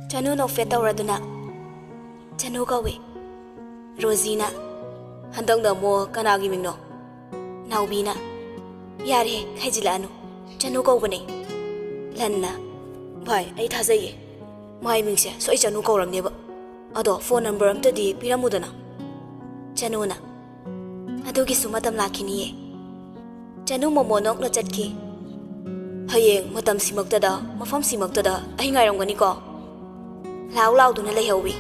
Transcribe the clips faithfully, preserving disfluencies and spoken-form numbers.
ꯆꯅꯨ ꯅꯣꯛꯐꯦꯠ ꯇꯧꯔꯗꯨꯅ, "ꯆꯅꯨ ꯀꯧꯏ꯫" ꯔꯣꯖꯤꯅ, "ꯍꯟꯗꯛꯅ ꯑꯃꯨꯛ ꯀꯅꯥꯒꯤ ꯃꯤꯡꯅꯣ?" ꯅꯥꯎꯕꯤꯅ, "ꯌꯥꯔꯦ, ꯈꯥꯏꯖꯤꯜꯂꯛꯑꯅꯨ, ꯆꯅꯨ ꯀꯧꯕꯅꯦ꯫" ꯂꯟꯅ, "ꯚꯥꯏ, ꯑꯩ ꯊꯥꯖꯩꯌꯦ, ꯃꯥꯏ ꯃꯤꯡꯁꯦ ꯁꯣꯏ ꯆꯅꯨ ꯀꯧꯔꯝꯅꯦꯕ꯫ ꯑꯗꯣ ꯐꯣꯟ ꯅꯝꯕꯔ ꯑꯝꯇꯗꯤ ꯄꯤꯔꯝꯃꯨꯗꯅ꯫" ꯆꯅꯨꯅ, "ꯑꯗꯨꯒꯤꯁꯨ ꯃꯇꯝ ꯂꯥꯛꯈꯤꯅꯤꯌꯦ꯫" ꯆꯅꯨ ꯃꯣꯃꯣ ꯅꯣꯛꯅ ꯆꯠꯈꯤ꯫ "ꯍꯌꯦꯡ ꯃꯇꯝꯁꯤꯃꯛꯇꯗ, ꯃꯐꯝꯁꯤꯃꯛꯇꯗ ꯑꯩ ꯉꯥꯏꯔꯝꯒꯅꯤꯀꯣ꯫ ꯂꯥꯎ ꯂꯥꯎꯗꯨꯅ ꯂꯩꯍꯧꯏ꯫"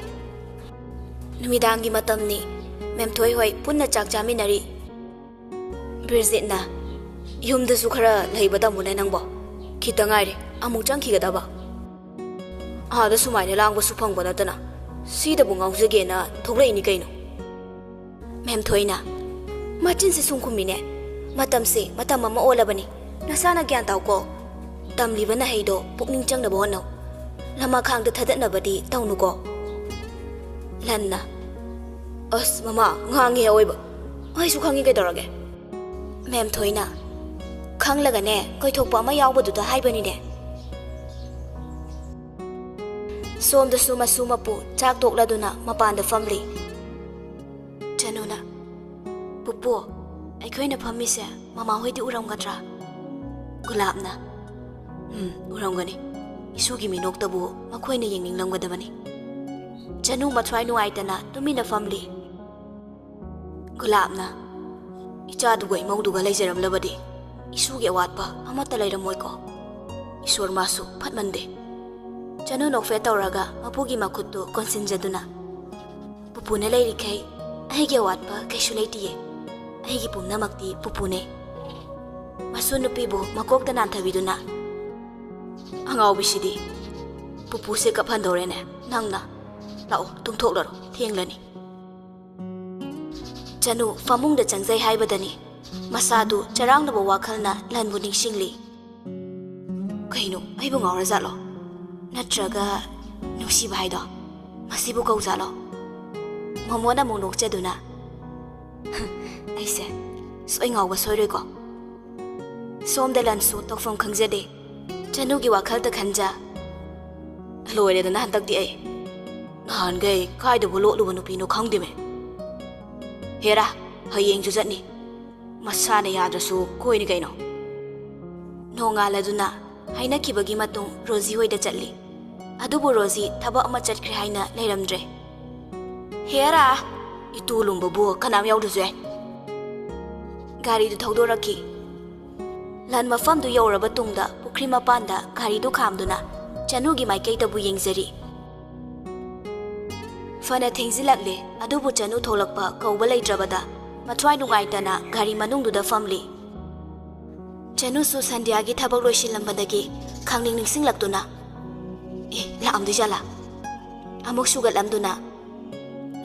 ꯅꯨꯃꯤꯗꯥꯡꯒꯤ ꯃꯇꯝꯅꯤ꯫ ꯃꯦꯝꯊꯣꯏ ꯍꯣꯏ ꯄꯨꯟꯅ ꯆꯥꯛ ꯆꯥꯃꯤꯟꯅꯔꯤ꯫ ꯕ꯭ꯔꯤꯖꯤꯠꯅ, "ꯌꯨꯝꯗꯁꯨ ꯈꯔ ꯂꯩꯕ ꯇꯝꯃꯨꯅꯦ ꯅꯪꯕꯣ꯫ ꯈꯤꯇ ꯉꯥꯏꯔꯦ ꯑꯃꯨꯛ ꯆꯪꯈꯤꯒꯗꯕ꯫ ꯑꯥꯗ ꯁꯨꯃꯥꯏꯅ ꯂꯥꯡꯕꯁꯨ ꯐꯪꯕ ꯅꯠꯇꯅ ꯁꯤꯗꯕꯨ ꯉꯥꯎꯖꯒꯦꯅ ꯊꯣꯛꯂꯛꯏꯅꯤ ꯀꯩꯅꯣ꯫" ꯃꯦꯝꯊꯣꯏꯅ, "ꯃꯆꯤꯟꯁꯦ ꯁꯨꯝ ꯈꯨꯝꯃꯤꯅꯦ꯫ ꯃꯇꯝꯁꯦ ꯃꯇꯝ ꯑꯃ ꯑꯣꯜꯂꯕꯅꯤ꯫ ꯅꯁꯥꯅ ꯒ꯭ꯌꯥꯟ ꯇꯥꯎꯀꯣ꯫ ꯇꯝꯂꯤꯕ ꯅꯍꯩꯗꯣ ꯄꯨꯛꯅꯤꯡ ꯆꯪꯅꯕ ꯍꯣꯠꯅꯧ꯫ ꯂꯃꯈꯥꯡꯗ ꯊꯥꯗꯠꯅꯕꯗꯤ ꯇꯧꯅꯨꯀꯣ꯫" ꯂꯟꯅ, "ꯑꯁ ꯃꯃꯥ, ꯉꯥꯡꯉꯦ ꯑꯑꯣꯏꯕ꯫ ꯑꯩꯁꯨ ꯈꯪꯉꯤ ꯀꯩꯗꯧꯔꯒꯦ?" ꯃꯦꯝꯊꯣꯏꯅ, "ꯈꯪꯂꯒꯅꯦ ꯀꯣꯏꯊꯣꯛꯄ ꯑꯃ ꯌꯥꯎꯕꯗꯨꯗ ꯍꯥꯏꯕꯅꯤꯅꯦ꯫" ꯁꯣꯝꯗꯁꯨ ꯃꯁꯨ ꯃꯄꯨ ꯆꯥꯛ ꯇꯣꯛꯂꯗꯨꯅ ꯃꯄꯥꯟꯗ ꯐꯝꯂꯤ꯫ ꯆꯅꯨꯅ, "ꯄꯨꯄꯨ, ꯑꯩꯈꯣꯏꯅ ꯐꯝꯃꯤꯁꯦ ꯃꯃꯥꯍꯣꯏꯗꯤ ꯎꯔꯝꯒꯗ꯭ꯔꯥ?" ꯒꯨꯂꯥꯞꯅ, "ꯎꯝ, ꯎꯔꯝꯒꯅꯤ꯫ ꯏꯁꯨꯒꯤ ꯃꯤꯅꯣꯛꯇꯕꯨ ꯃꯈꯣꯏꯅ ꯌꯦꯡꯅꯤꯡꯂꯝꯒꯗꯕꯅꯤ꯫" ꯆꯅꯨ ꯃꯊ꯭ꯋꯥꯏ ꯅꯨꯡꯉꯥꯏꯇꯅ ꯇꯨꯃꯤꯟꯅ ꯐꯝꯂꯤ꯫ ꯒꯨꯂꯥꯞꯅ, "ꯏꯆꯥꯗꯨꯒ ꯏꯃꯧꯗꯨꯒ ꯂꯩꯖꯔꯝꯂꯕꯗꯤ ꯏꯁꯨꯒꯤ ꯑꯋꯥꯠꯄ ꯑꯃꯠꯇ ꯂꯩꯔꯝꯃꯣꯏꯀꯣ꯫ ꯏꯁꯣꯔ ꯃꯥꯁꯨ ꯐꯠꯃꯟꯗꯦ꯫" ꯆꯅꯨ ꯅꯣꯛꯐꯦꯠ ꯇꯧꯔꯒ ꯃꯄꯨꯒꯤ ꯃꯈꯨꯠꯇꯨ ꯀꯣꯟꯁꯤꯟꯖꯗꯨꯅ, "ꯄꯨꯄꯨꯅ ꯂꯩꯔꯤꯈꯩ ꯑꯩꯒꯤ ꯑꯋꯥꯠꯄ ꯀꯩꯁꯨ ꯂꯩꯇꯤꯌꯦ꯫ ꯑꯩꯒꯤ ꯄꯨꯝꯅꯃꯛꯇꯤ ꯄꯨꯄꯨꯅꯦ꯫" ꯃꯁꯨ ꯅꯨꯄꯤꯕꯨ ꯃꯀꯣꯛꯇ ꯅꯥꯟꯊꯕꯤꯗꯨꯅ, "ꯑꯉꯥꯎꯕꯤꯁꯤꯗꯤ, ꯄꯨꯄꯨꯁꯦ ꯀꯞꯍꯟꯗꯧꯔꯦꯅꯦ ꯅꯪꯅ꯫ ꯂꯥꯛꯑꯣ, ꯇꯨꯝꯊꯣꯛꯂꯔꯣ, ꯊꯦꯡꯂꯅꯤ꯫" ꯆꯅꯨ ꯐꯃꯨꯡꯗ ꯆꯪꯖꯩ ꯍꯥꯏꯕꯗꯅꯤ ꯃꯁꯥꯗꯨ ꯆꯔꯥꯡꯅꯕ ꯋꯥꯈꯜꯅ ꯂꯟꯕꯨ ꯅꯤꯡꯁꯤꯡꯂꯤ꯫ "ꯀꯩꯅꯣ, ꯑꯩꯕꯨ ꯉꯥꯎꯔꯖꯥꯠꯂꯣ? ꯅꯠꯇ꯭ꯔꯒ ꯅꯨꯡꯁꯤꯕ ꯍꯥꯏꯗꯣ ꯃꯁꯤꯕꯨ ꯀꯧꯖꯥꯠꯂꯣ?" ꯃꯣꯃꯣꯟ ꯑꯃꯨꯛ ꯅꯣꯛꯆꯗꯨꯅ, "ꯑꯩꯁꯦ ꯁꯣꯏ ꯉꯥꯎꯕ ꯁꯣꯏꯔꯣꯏꯀꯣ?" ꯁꯣꯝꯗ ꯂꯟꯁꯨ ꯇꯧꯐꯝ ꯈꯪꯖꯗꯦ꯫ ꯆꯅꯨꯒꯤ ꯋꯥꯈꯜꯗ ꯈꯟꯖ, ꯂꯣꯏꯔꯦꯗꯅ ꯍꯟꯗꯛꯇꯤ ꯑꯩ꯫ ꯅꯍꯥꯟꯈꯩ ꯀꯥꯏꯗꯕꯨ ꯂꯣꯠꯂꯨꯕ ꯅꯨꯄꯤꯅꯣ ꯈꯪꯗꯦꯃꯦ꯫ ꯍꯦꯔꯥ, ꯍꯌꯦꯡꯁꯨ ꯆꯠꯅꯤ꯫ ꯃꯁꯥꯅ ꯌꯥꯗ꯭ꯔꯁꯨ ꯀꯣꯏꯅꯤ ꯀꯩꯅꯣ꯫ ꯅꯣꯡꯉꯥꯜꯂꯗꯨꯅ ꯍꯥꯏꯅꯈꯤꯕꯒꯤ ꯃꯇꯨꯡ ꯔꯣꯖꯤ ꯍꯣꯏꯗ ꯆꯠꯂꯤ꯫ ꯑꯗꯨꯕꯨ ꯔꯣꯖꯤ ꯊꯕꯛ ꯑꯃ ꯆꯠꯈ꯭ꯔꯦ ꯍꯥꯏꯅ ꯂꯩꯔꯝꯗ꯭ꯔꯦ꯫ ꯍꯦꯔꯥ, ꯏꯇꯨ ꯂꯨꯝꯕꯕꯨ ꯀꯅꯥꯝ ꯌꯥꯎꯗ꯭ꯔꯁꯨ ꯌꯥꯏ꯫ ꯒꯥꯔꯤꯗꯨ ꯊꯧꯗꯣꯔꯛꯈꯤ꯫ ꯂꯟ ꯃꯐꯝꯗꯨ ꯌꯧꯔꯕ ꯇꯨꯡꯗ ꯄꯨꯈ꯭ꯔꯤ ꯃꯄꯥꯟꯗ ꯒꯥꯔꯤꯗꯨ ꯈꯥꯝꯗꯨꯅ ꯆꯅꯨꯒꯤ ꯃꯥꯏꯀꯩꯗꯕꯨ ꯌꯦꯡꯖꯔꯤ꯫ ꯐꯅ ꯊꯦꯡꯖꯤꯜꯂꯛꯂꯦ, ꯑꯗꯨꯕꯨ ꯆꯅꯨ ꯊꯣꯛꯂꯛꯄ ꯀꯧꯕ ꯂꯩꯇ꯭ꯔꯕꯗ ꯃꯊ꯭ꯋꯥꯏ ꯅꯨꯡꯉꯥꯏꯇꯅ ꯒꯥꯔꯤ ꯃꯅꯨꯡꯗꯨꯗ ꯐꯝꯂꯤ꯫ ꯆꯅꯨꯁꯨ ꯁꯟꯙ꯭ꯌꯥꯒꯤ ꯊꯕꯛ ꯂꯣꯏꯁꯤꯜꯂꯝꯕꯗꯒꯤ ꯈꯪꯅꯤꯡ ꯅꯤꯡꯁꯤꯡꯂꯛꯇꯨꯅ, "ꯑꯦ, ꯂꯥꯛꯑꯝꯗꯣꯏꯖꯥꯠꯂꯥ?" ꯑꯃꯨꯛ ꯁꯨꯒꯠꯂꯝꯗꯨꯅ,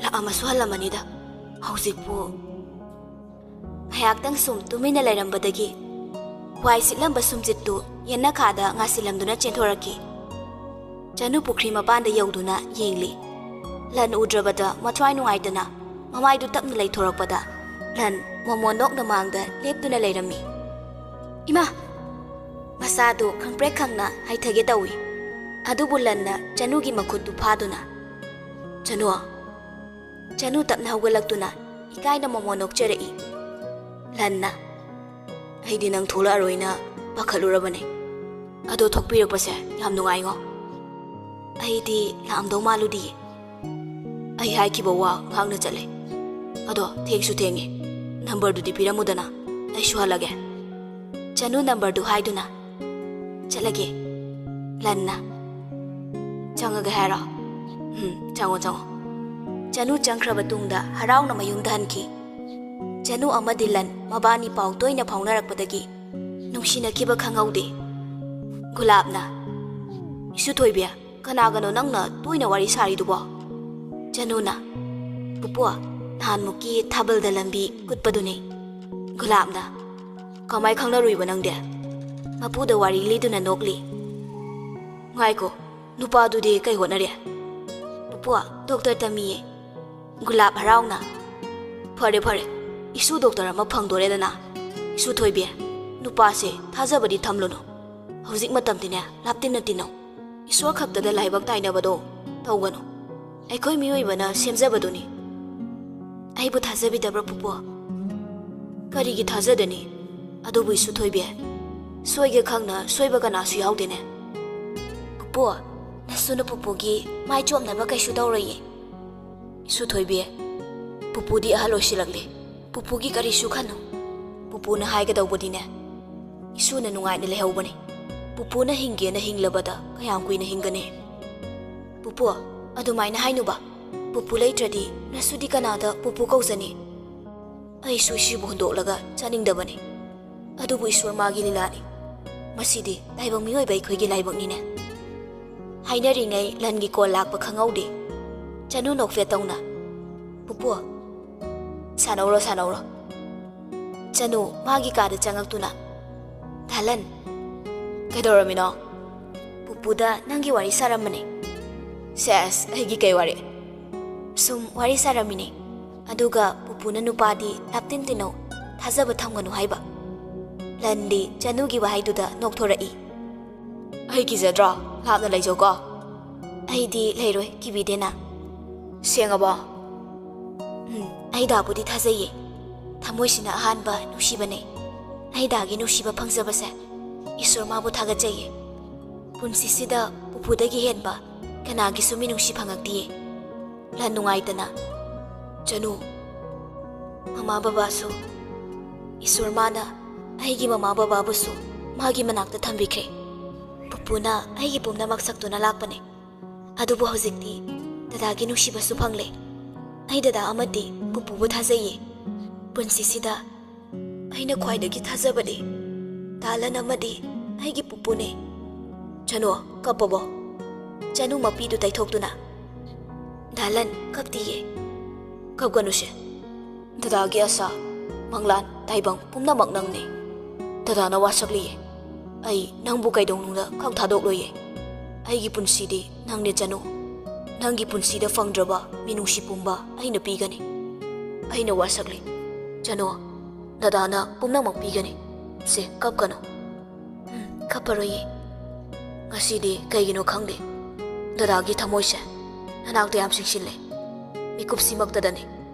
"ꯂꯥꯛꯑꯝꯃꯁꯨ ꯍꯜꯂꯝꯃꯅꯤꯗ꯫ ꯍꯧꯖꯤꯛꯄꯨ?" ꯉꯥꯏꯍꯥꯛꯇꯪ ꯁꯨꯝ ꯇꯨꯃꯤꯟꯅ ꯂꯩꯔꯝꯕꯗꯒꯤ ꯋꯥꯏ ꯁꯤꯠꯂꯝꯕ ꯁꯨꯝꯖꯤꯠꯇꯨ ꯌꯦꯟꯅꯈꯥꯗ ꯉꯥꯁꯤꯜꯂꯝꯗꯨꯅ ꯆꯦꯟꯊꯣꯔꯛꯈꯤ꯫ ꯆꯅꯨ ꯄꯨꯈ꯭ꯔꯤ ꯃꯄꯥꯟꯗ ꯌꯧꯗꯨꯅ ꯌꯦꯡꯂꯤ꯫ ꯂꯟ ꯎꯗ꯭ꯔꯕꯗ ꯃꯊ꯭ꯋꯥꯏ ꯅꯨꯡꯉꯥꯏꯇꯅ ꯃꯃꯥꯏꯗꯨ ꯇꯞꯅ ꯂꯩꯊꯣꯔꯛꯄꯗ ꯂꯟ ꯃꯣꯃꯣꯟ ꯅꯣꯛꯅ ꯃꯥꯡꯗ ꯂꯦꯞꯇꯨꯅ ꯂꯩꯔꯝꯃꯤ꯫ "ꯏꯃꯥ!" ꯃꯁꯥꯗꯨ ꯈꯪꯄ꯭ꯔꯦꯛ ꯈꯪꯅ ꯍꯥꯏꯊꯒꯦ ꯇꯧꯏ꯫ ꯑꯗꯨꯕꯨ ꯂꯟꯅ ꯆꯅꯨꯒꯤ ꯃꯈꯨꯠꯇꯨ ꯐꯥꯗꯨꯅ, "ꯆꯅꯨ!" ꯆꯅꯨ ꯇꯞꯅ ꯍꯧꯒꯠꯂꯛꯇꯨꯅ ꯏꯀꯥꯏꯅ ꯃꯣꯃꯣꯟ ꯅꯣꯛꯆꯔꯛꯏ꯫ ꯂꯟꯅ, "ꯑꯩꯗꯤ ꯅꯪ ꯊꯣꯛꯂꯛꯑꯔꯣꯏꯅ ꯄꯥꯈꯠꯂꯨꯔꯕꯅꯦ꯫ ꯑꯗꯣ ꯊꯣꯛꯄꯤꯔꯛꯄꯁꯦ ꯌꯥꯝ ꯅꯨꯡꯉꯥꯏꯉꯣ꯫ ꯑꯩꯗꯤ ꯂꯥꯛꯑꯝꯗꯧ ꯃꯥꯜꯂꯨꯗꯤꯌꯦ꯫ ꯑꯩ ꯍꯥꯏꯈꯤꯕ ꯋꯥ ꯉꯥꯛꯅ ꯆꯠꯂꯦ꯫ ꯑꯗꯣ ꯊꯦꯡꯁꯨ ꯊꯦꯡꯉꯦ꯫ ꯅꯝꯕꯔꯗꯨꯗꯤ ꯄꯤꯔꯝꯃꯨꯗꯅ, ꯑꯩꯁꯨ ꯍꯜꯂꯒꯦ꯫" ꯆꯅꯨ ꯅꯝꯕꯔꯗꯨ ꯍꯥꯏꯗꯨꯅ, "ꯆꯠꯂꯒꯦ꯫" ꯂꯟꯅ, "ꯆꯪꯉꯒꯦ ꯍꯥꯏꯔꯣ? ꯎꯝ, ꯆꯪꯉꯣ, ꯆꯪꯉꯣ꯫" ꯆꯅꯨ ꯆꯪꯈ꯭ꯔꯕ ꯇꯨꯡꯗ ꯍꯔꯥꯎꯅ ꯃꯌꯨꯝꯗ ꯍꯟꯈꯤ꯫ ꯆꯅꯨ ꯑꯃꯗꯤ ꯂꯟ ꯃꯕꯥꯅꯤ ꯄꯥꯎ ꯇꯣꯏꯅ ꯐꯥꯎꯅꯔꯛꯄꯗꯒꯤ ꯅꯨꯡꯁꯤꯅꯈꯤꯕ ꯈꯪꯍꯧꯗꯦ꯫ ꯒꯨꯂꯥꯞꯅ, "ꯏꯁꯨ ꯊꯣꯏꯕꯤ, ꯀꯅꯥꯒꯅꯣ ꯅꯪꯅ ꯇꯣꯏꯅ ꯋꯥꯔꯤ ꯁꯥꯔꯤꯗꯨꯕꯣ?" ꯆꯅꯨꯅ, "ꯄꯨꯄꯨ, ꯅꯍꯥꯟꯃꯨꯛꯀꯤ ꯊꯥꯕꯜꯗ ꯂꯝꯕꯤ ꯀꯨꯠꯄꯗꯨꯅꯤ꯫" ꯒꯨꯂꯥꯞꯅ, "ꯀꯃꯥꯏ ꯈꯪꯅꯔꯨꯏꯕ ꯅꯪꯗꯤ?" ꯃꯄꯨꯗ ꯋꯥꯔꯤ ꯂꯤꯗꯨꯅ ꯅꯣꯛꯂꯤ꯫ "ꯉꯥꯏꯈꯣ, ꯅꯨꯄꯥꯗꯨꯗꯤ ꯀꯩ ꯍꯣꯠꯅꯔꯤ?" "ꯄꯨꯄꯨ, ꯗꯣꯛꯇꯔ ꯇꯝꯃꯤꯌꯦ꯫" ꯒꯨꯂꯥꯞ ꯍꯔꯥꯎꯅ, "ꯐꯔꯦ, ꯐꯔꯦ, ꯏꯁꯨ ꯗꯣꯛꯇꯔ ꯑꯃ ꯐꯪꯗꯣꯔꯦꯗꯅ꯫ ꯏꯁꯨ ꯊꯣꯏꯕꯤ, ꯅꯨꯄꯥꯁꯦ ꯊꯥꯖꯕꯗꯤ ꯊꯝꯂꯨꯅꯨ꯫ ꯍꯧꯖꯤꯛ ꯃꯇꯝꯗꯤꯅꯦ, ꯂꯥꯞꯇꯤꯟꯅ ꯇꯤꯟꯅꯧ꯫ ꯏꯁꯣꯔ ꯈꯛꯇꯗ ꯂꯥꯏꯕꯛ ꯇꯥꯏꯅꯕꯗꯣ ꯇꯧꯒꯅꯨ꯫ ꯑꯩꯈꯣꯏ ꯃꯤꯑꯣꯏꯕꯅ ꯁꯦꯝꯖꯕꯗꯨꯅꯤ꯫ ꯑꯩꯕꯨ ꯊꯥꯖꯕꯤꯗꯕ꯭ꯔꯥ, ꯄꯨꯄꯨ? ꯀꯔꯤꯒꯤ ꯊꯥꯖꯗꯅꯤ? ꯑꯗꯨꯕꯨ ꯏꯁꯨ ꯊꯣꯏꯕꯤ, ꯁꯣꯏꯒꯦ ꯈꯪꯅ ꯁꯣꯏꯕ ꯀꯅꯥꯁꯨ ꯌꯥꯎꯗꯦꯅꯦ꯫ ꯄꯨꯄꯨ, ꯅꯁꯨꯅ ꯄꯨꯄꯨꯒꯤ ꯃꯥꯏ ꯆꯣꯞꯅꯕ ꯀꯩꯁꯨ ꯇꯧꯔꯣꯏꯌꯦ꯫ ꯏꯁꯨ ꯊꯣꯏꯕꯤ, ꯄꯨꯄꯨꯗꯤ ꯑꯍꯜ ꯑꯣꯏꯁꯤꯜꯂꯛꯂꯦ꯫ ꯄꯨꯄꯨꯒꯤ ꯀꯔꯤꯁꯨ ꯈꯟꯅꯨ꯫ ꯄꯨꯄꯨꯅ ꯍꯥꯏꯒꯗꯧꯕꯗꯤꯅꯦ, ꯏꯁꯨꯅ ꯅꯨꯡꯉꯥꯏꯅ ꯂꯩꯍꯧꯕꯅꯤ꯫ ꯄꯨꯄꯨꯅ ꯍꯤꯡꯒꯦꯅ ꯍꯤꯡꯂꯕꯗ ꯀꯌꯥꯝ ꯀꯨꯏꯅ ꯍꯤꯡꯒꯅꯤ? ꯄꯨꯄꯨ, ꯑꯗꯨꯃꯥꯏꯅ ꯍꯥꯏꯅꯨꯕ꯫ ꯄꯨꯄꯨ ꯂꯩꯇ꯭ꯔꯗꯤ ꯅꯁꯨꯗꯤ ꯀꯅꯥꯗ ꯄꯨꯄꯨ ꯀꯧꯖꯅꯤ? ꯑꯩꯁꯨ ꯁꯤꯕꯨ ꯍꯨꯟꯗꯣꯛꯂꯒ ꯆꯥꯅꯤꯡꯗꯕꯅꯤ꯫ ꯑꯗꯨꯕꯨ ꯏꯁꯣꯔ ꯃꯥꯒꯤ ꯂꯤꯂꯥꯅꯤ꯫ ꯃꯁꯤꯗꯤ ꯇꯥꯏꯕꯪ ꯃꯤꯑꯣꯏꯕ ꯑꯩꯈꯣꯏꯒꯤ ꯂꯥꯏꯕꯛꯅꯤꯅꯦ꯫ ꯍꯥꯏꯅꯔꯤꯉꯩ ꯂꯟꯒꯤ ꯀꯣꯜ ꯂꯥꯛꯄ ꯈꯪꯍꯧꯗꯦ꯫ ꯆꯅꯨ ꯅꯣꯛꯐꯦꯠ ꯇꯧꯅ, "ꯄꯨꯄꯨ, ꯁꯥꯟꯅꯧꯔꯣ, ꯁꯥꯟꯅꯧꯔꯣ꯫" ꯆꯅꯨ ꯃꯥꯒꯤ ꯀꯥꯗ ꯆꯪꯉꯛꯇꯨꯅ, "ꯙꯥꯂꯟ, ꯀꯩꯗꯧꯔꯝꯃꯤꯅꯣ?" "ꯄꯨꯄꯨꯗ ꯅꯪꯒꯤ ꯋꯥꯔꯤ ꯁꯥꯔꯝꯕꯅꯦ꯫" "ꯁꯦꯁ, ꯑꯩꯒꯤ ꯀꯩ ꯋꯥꯔꯤ?" "ꯁꯨꯝ ꯋꯥꯔꯤ ꯁꯥꯔꯝꯃꯤꯅꯦ꯫ ꯑꯗꯨꯒ ꯄꯨꯄꯨꯅ ꯅꯨꯄꯥꯗꯤ ꯂꯥꯞꯇꯤꯟ ꯇꯤꯟꯅꯧ, ꯊꯥꯖꯕ ꯊꯝꯒꯅꯨ ꯍꯥꯏꯕ꯫ ꯂꯟꯗꯤ ꯆꯅꯨꯒꯤ ꯋꯥꯍꯩꯗꯨꯗ ꯅꯣꯛꯊꯣꯔꯛꯏ꯫ "ꯑꯩ ꯀꯤꯖꯗ꯭ꯔꯣ? ꯂꯥꯞꯅ ꯂꯩꯖꯧꯀꯣ꯫" "ꯑꯩꯗꯤ ꯂꯩꯔꯣꯏ, ꯀꯤꯕꯤꯗꯦꯅ꯫" "ꯁꯦꯡꯉꯕꯣ?" "ꯎꯝ, ꯑꯩ ꯗꯥꯕꯨꯗꯤ ꯊꯥꯖꯩꯌꯦ꯫ ꯊꯃꯣꯏꯁꯤꯅ ꯑꯍꯥꯟꯕ ꯅꯨꯡꯁꯤꯕꯅꯦ꯫ ꯑꯩ ꯗꯥꯒꯤ ꯅꯨꯡꯁꯤꯕ ꯐꯪꯖꯕꯁꯦ ꯏꯁꯣꯔ ꯃꯥꯕꯨ ꯊꯥꯒꯠꯆꯩꯌꯦ꯫ ꯄꯨꯟꯁꯤꯁꯤꯗ ꯄꯨꯄꯨꯗꯒꯤ ꯍꯦꯟꯕ ꯀꯅꯥꯒꯤꯁꯨ ꯃꯤꯅꯨꯡꯁꯤ ꯐꯪꯉꯛꯇꯤꯌꯦ꯫" ꯂꯟ ꯅꯨꯡꯉꯥꯏꯇꯅ, "ꯆꯅꯨ, ꯃꯃꯥ ꯕꯕꯥꯁꯨ ꯏꯁꯣꯔ ꯃꯥꯅ ꯑꯩꯒꯤ ꯃꯃꯥ ꯕꯕꯥꯕꯨꯁꯨ ꯃꯥꯒꯤ ꯃꯅꯥꯛꯇ ꯊꯝꯕꯤꯈ꯭ꯔꯦ꯫ ꯄꯨꯄꯨꯅ ꯑꯩꯒꯤ ꯄꯨꯝꯅꯃꯛ ꯁꯛꯇꯨꯅ ꯂꯥꯛꯄꯅꯦ꯫ ꯑꯗꯨꯕꯨ ꯍꯧꯖꯤꯛꯇꯤ ꯗꯗꯥꯒꯤ ꯅꯨꯡꯁꯤꯕꯁꯨ ꯐꯪꯂꯦ꯫ ꯑꯩ ꯗꯗꯥ ꯑꯃꯗꯤ ꯄꯨꯄꯨꯕꯨ ꯊꯥꯖꯩꯌꯦ꯫ ꯄꯨꯟꯁꯤꯁꯤꯗ ꯑꯩꯅ ꯈ꯭ꯋꯥꯏꯗꯒꯤ ꯊꯥꯖꯕꯗꯤ ꯗꯥꯂꯟ ꯑꯃꯗꯤ ꯑꯩꯒꯤ ꯄꯨꯄꯨꯅꯦ꯫" "ꯆꯅꯨ, ꯀꯞꯄꯕꯣ?" ꯆꯅꯨ ꯃꯄꯤꯗꯨ ꯇꯩꯊꯣꯛꯇꯨꯅ, "ꯗꯥꯂꯟ, ꯀꯞꯇꯤꯌꯦ꯫" "ꯀꯞꯀꯅꯨꯁꯦ꯫ ꯗꯗꯥꯒꯤ ꯑꯁꯥ, ꯃꯪꯂꯥꯟ, ꯇꯥꯏꯕꯪ ꯄꯨꯝꯅꯃꯛ ꯅꯪꯅꯤ꯫ ꯗꯗꯥꯅ ꯋꯥꯁꯛꯂꯤꯌꯦ꯫ ꯑꯩ ꯅꯪꯕꯨ ꯀꯩꯗꯧꯅꯨꯡꯗ ꯈꯛ ꯊꯥꯗꯣꯛꯂꯣꯏꯌꯦ꯫ ꯑꯩꯒꯤ ꯄꯨꯟꯁꯤꯗꯤ ꯅꯪꯅꯦ ꯆꯅꯨ꯫ ꯅꯪꯒꯤ ꯄꯨꯟꯁꯤꯗ ꯐꯪꯗ꯭ꯔꯕ ꯃꯤꯅꯨꯡꯁꯤ ꯄꯨꯝꯕ ꯑꯩꯅ ꯄꯤꯒꯅꯤ꯫ ꯑꯩꯅ ꯋꯥꯁꯛꯂꯤ꯫ ꯆꯅꯨ, ꯗꯗꯥꯅ ꯄꯨꯝꯅꯃꯛ ꯄꯤꯒꯅꯤ꯫ ꯁꯦ, ꯀꯞꯀꯅꯨ꯫" "ꯎꯝ, ꯀꯞꯄꯔꯣꯏꯌꯦ꯫ ꯉꯁꯤꯗꯤ ꯀꯩꯒꯤꯅꯣ ꯈꯪꯗꯦ, ꯗꯗꯥꯒꯤ ꯊꯃꯣꯏꯁꯦ ꯅꯅꯥꯛꯇ ꯌꯥꯝ ꯆꯤꯡꯁꯤꯜꯂꯦ꯫ ꯃꯤꯀꯨꯞꯁꯤꯃꯛꯇꯗꯅꯦ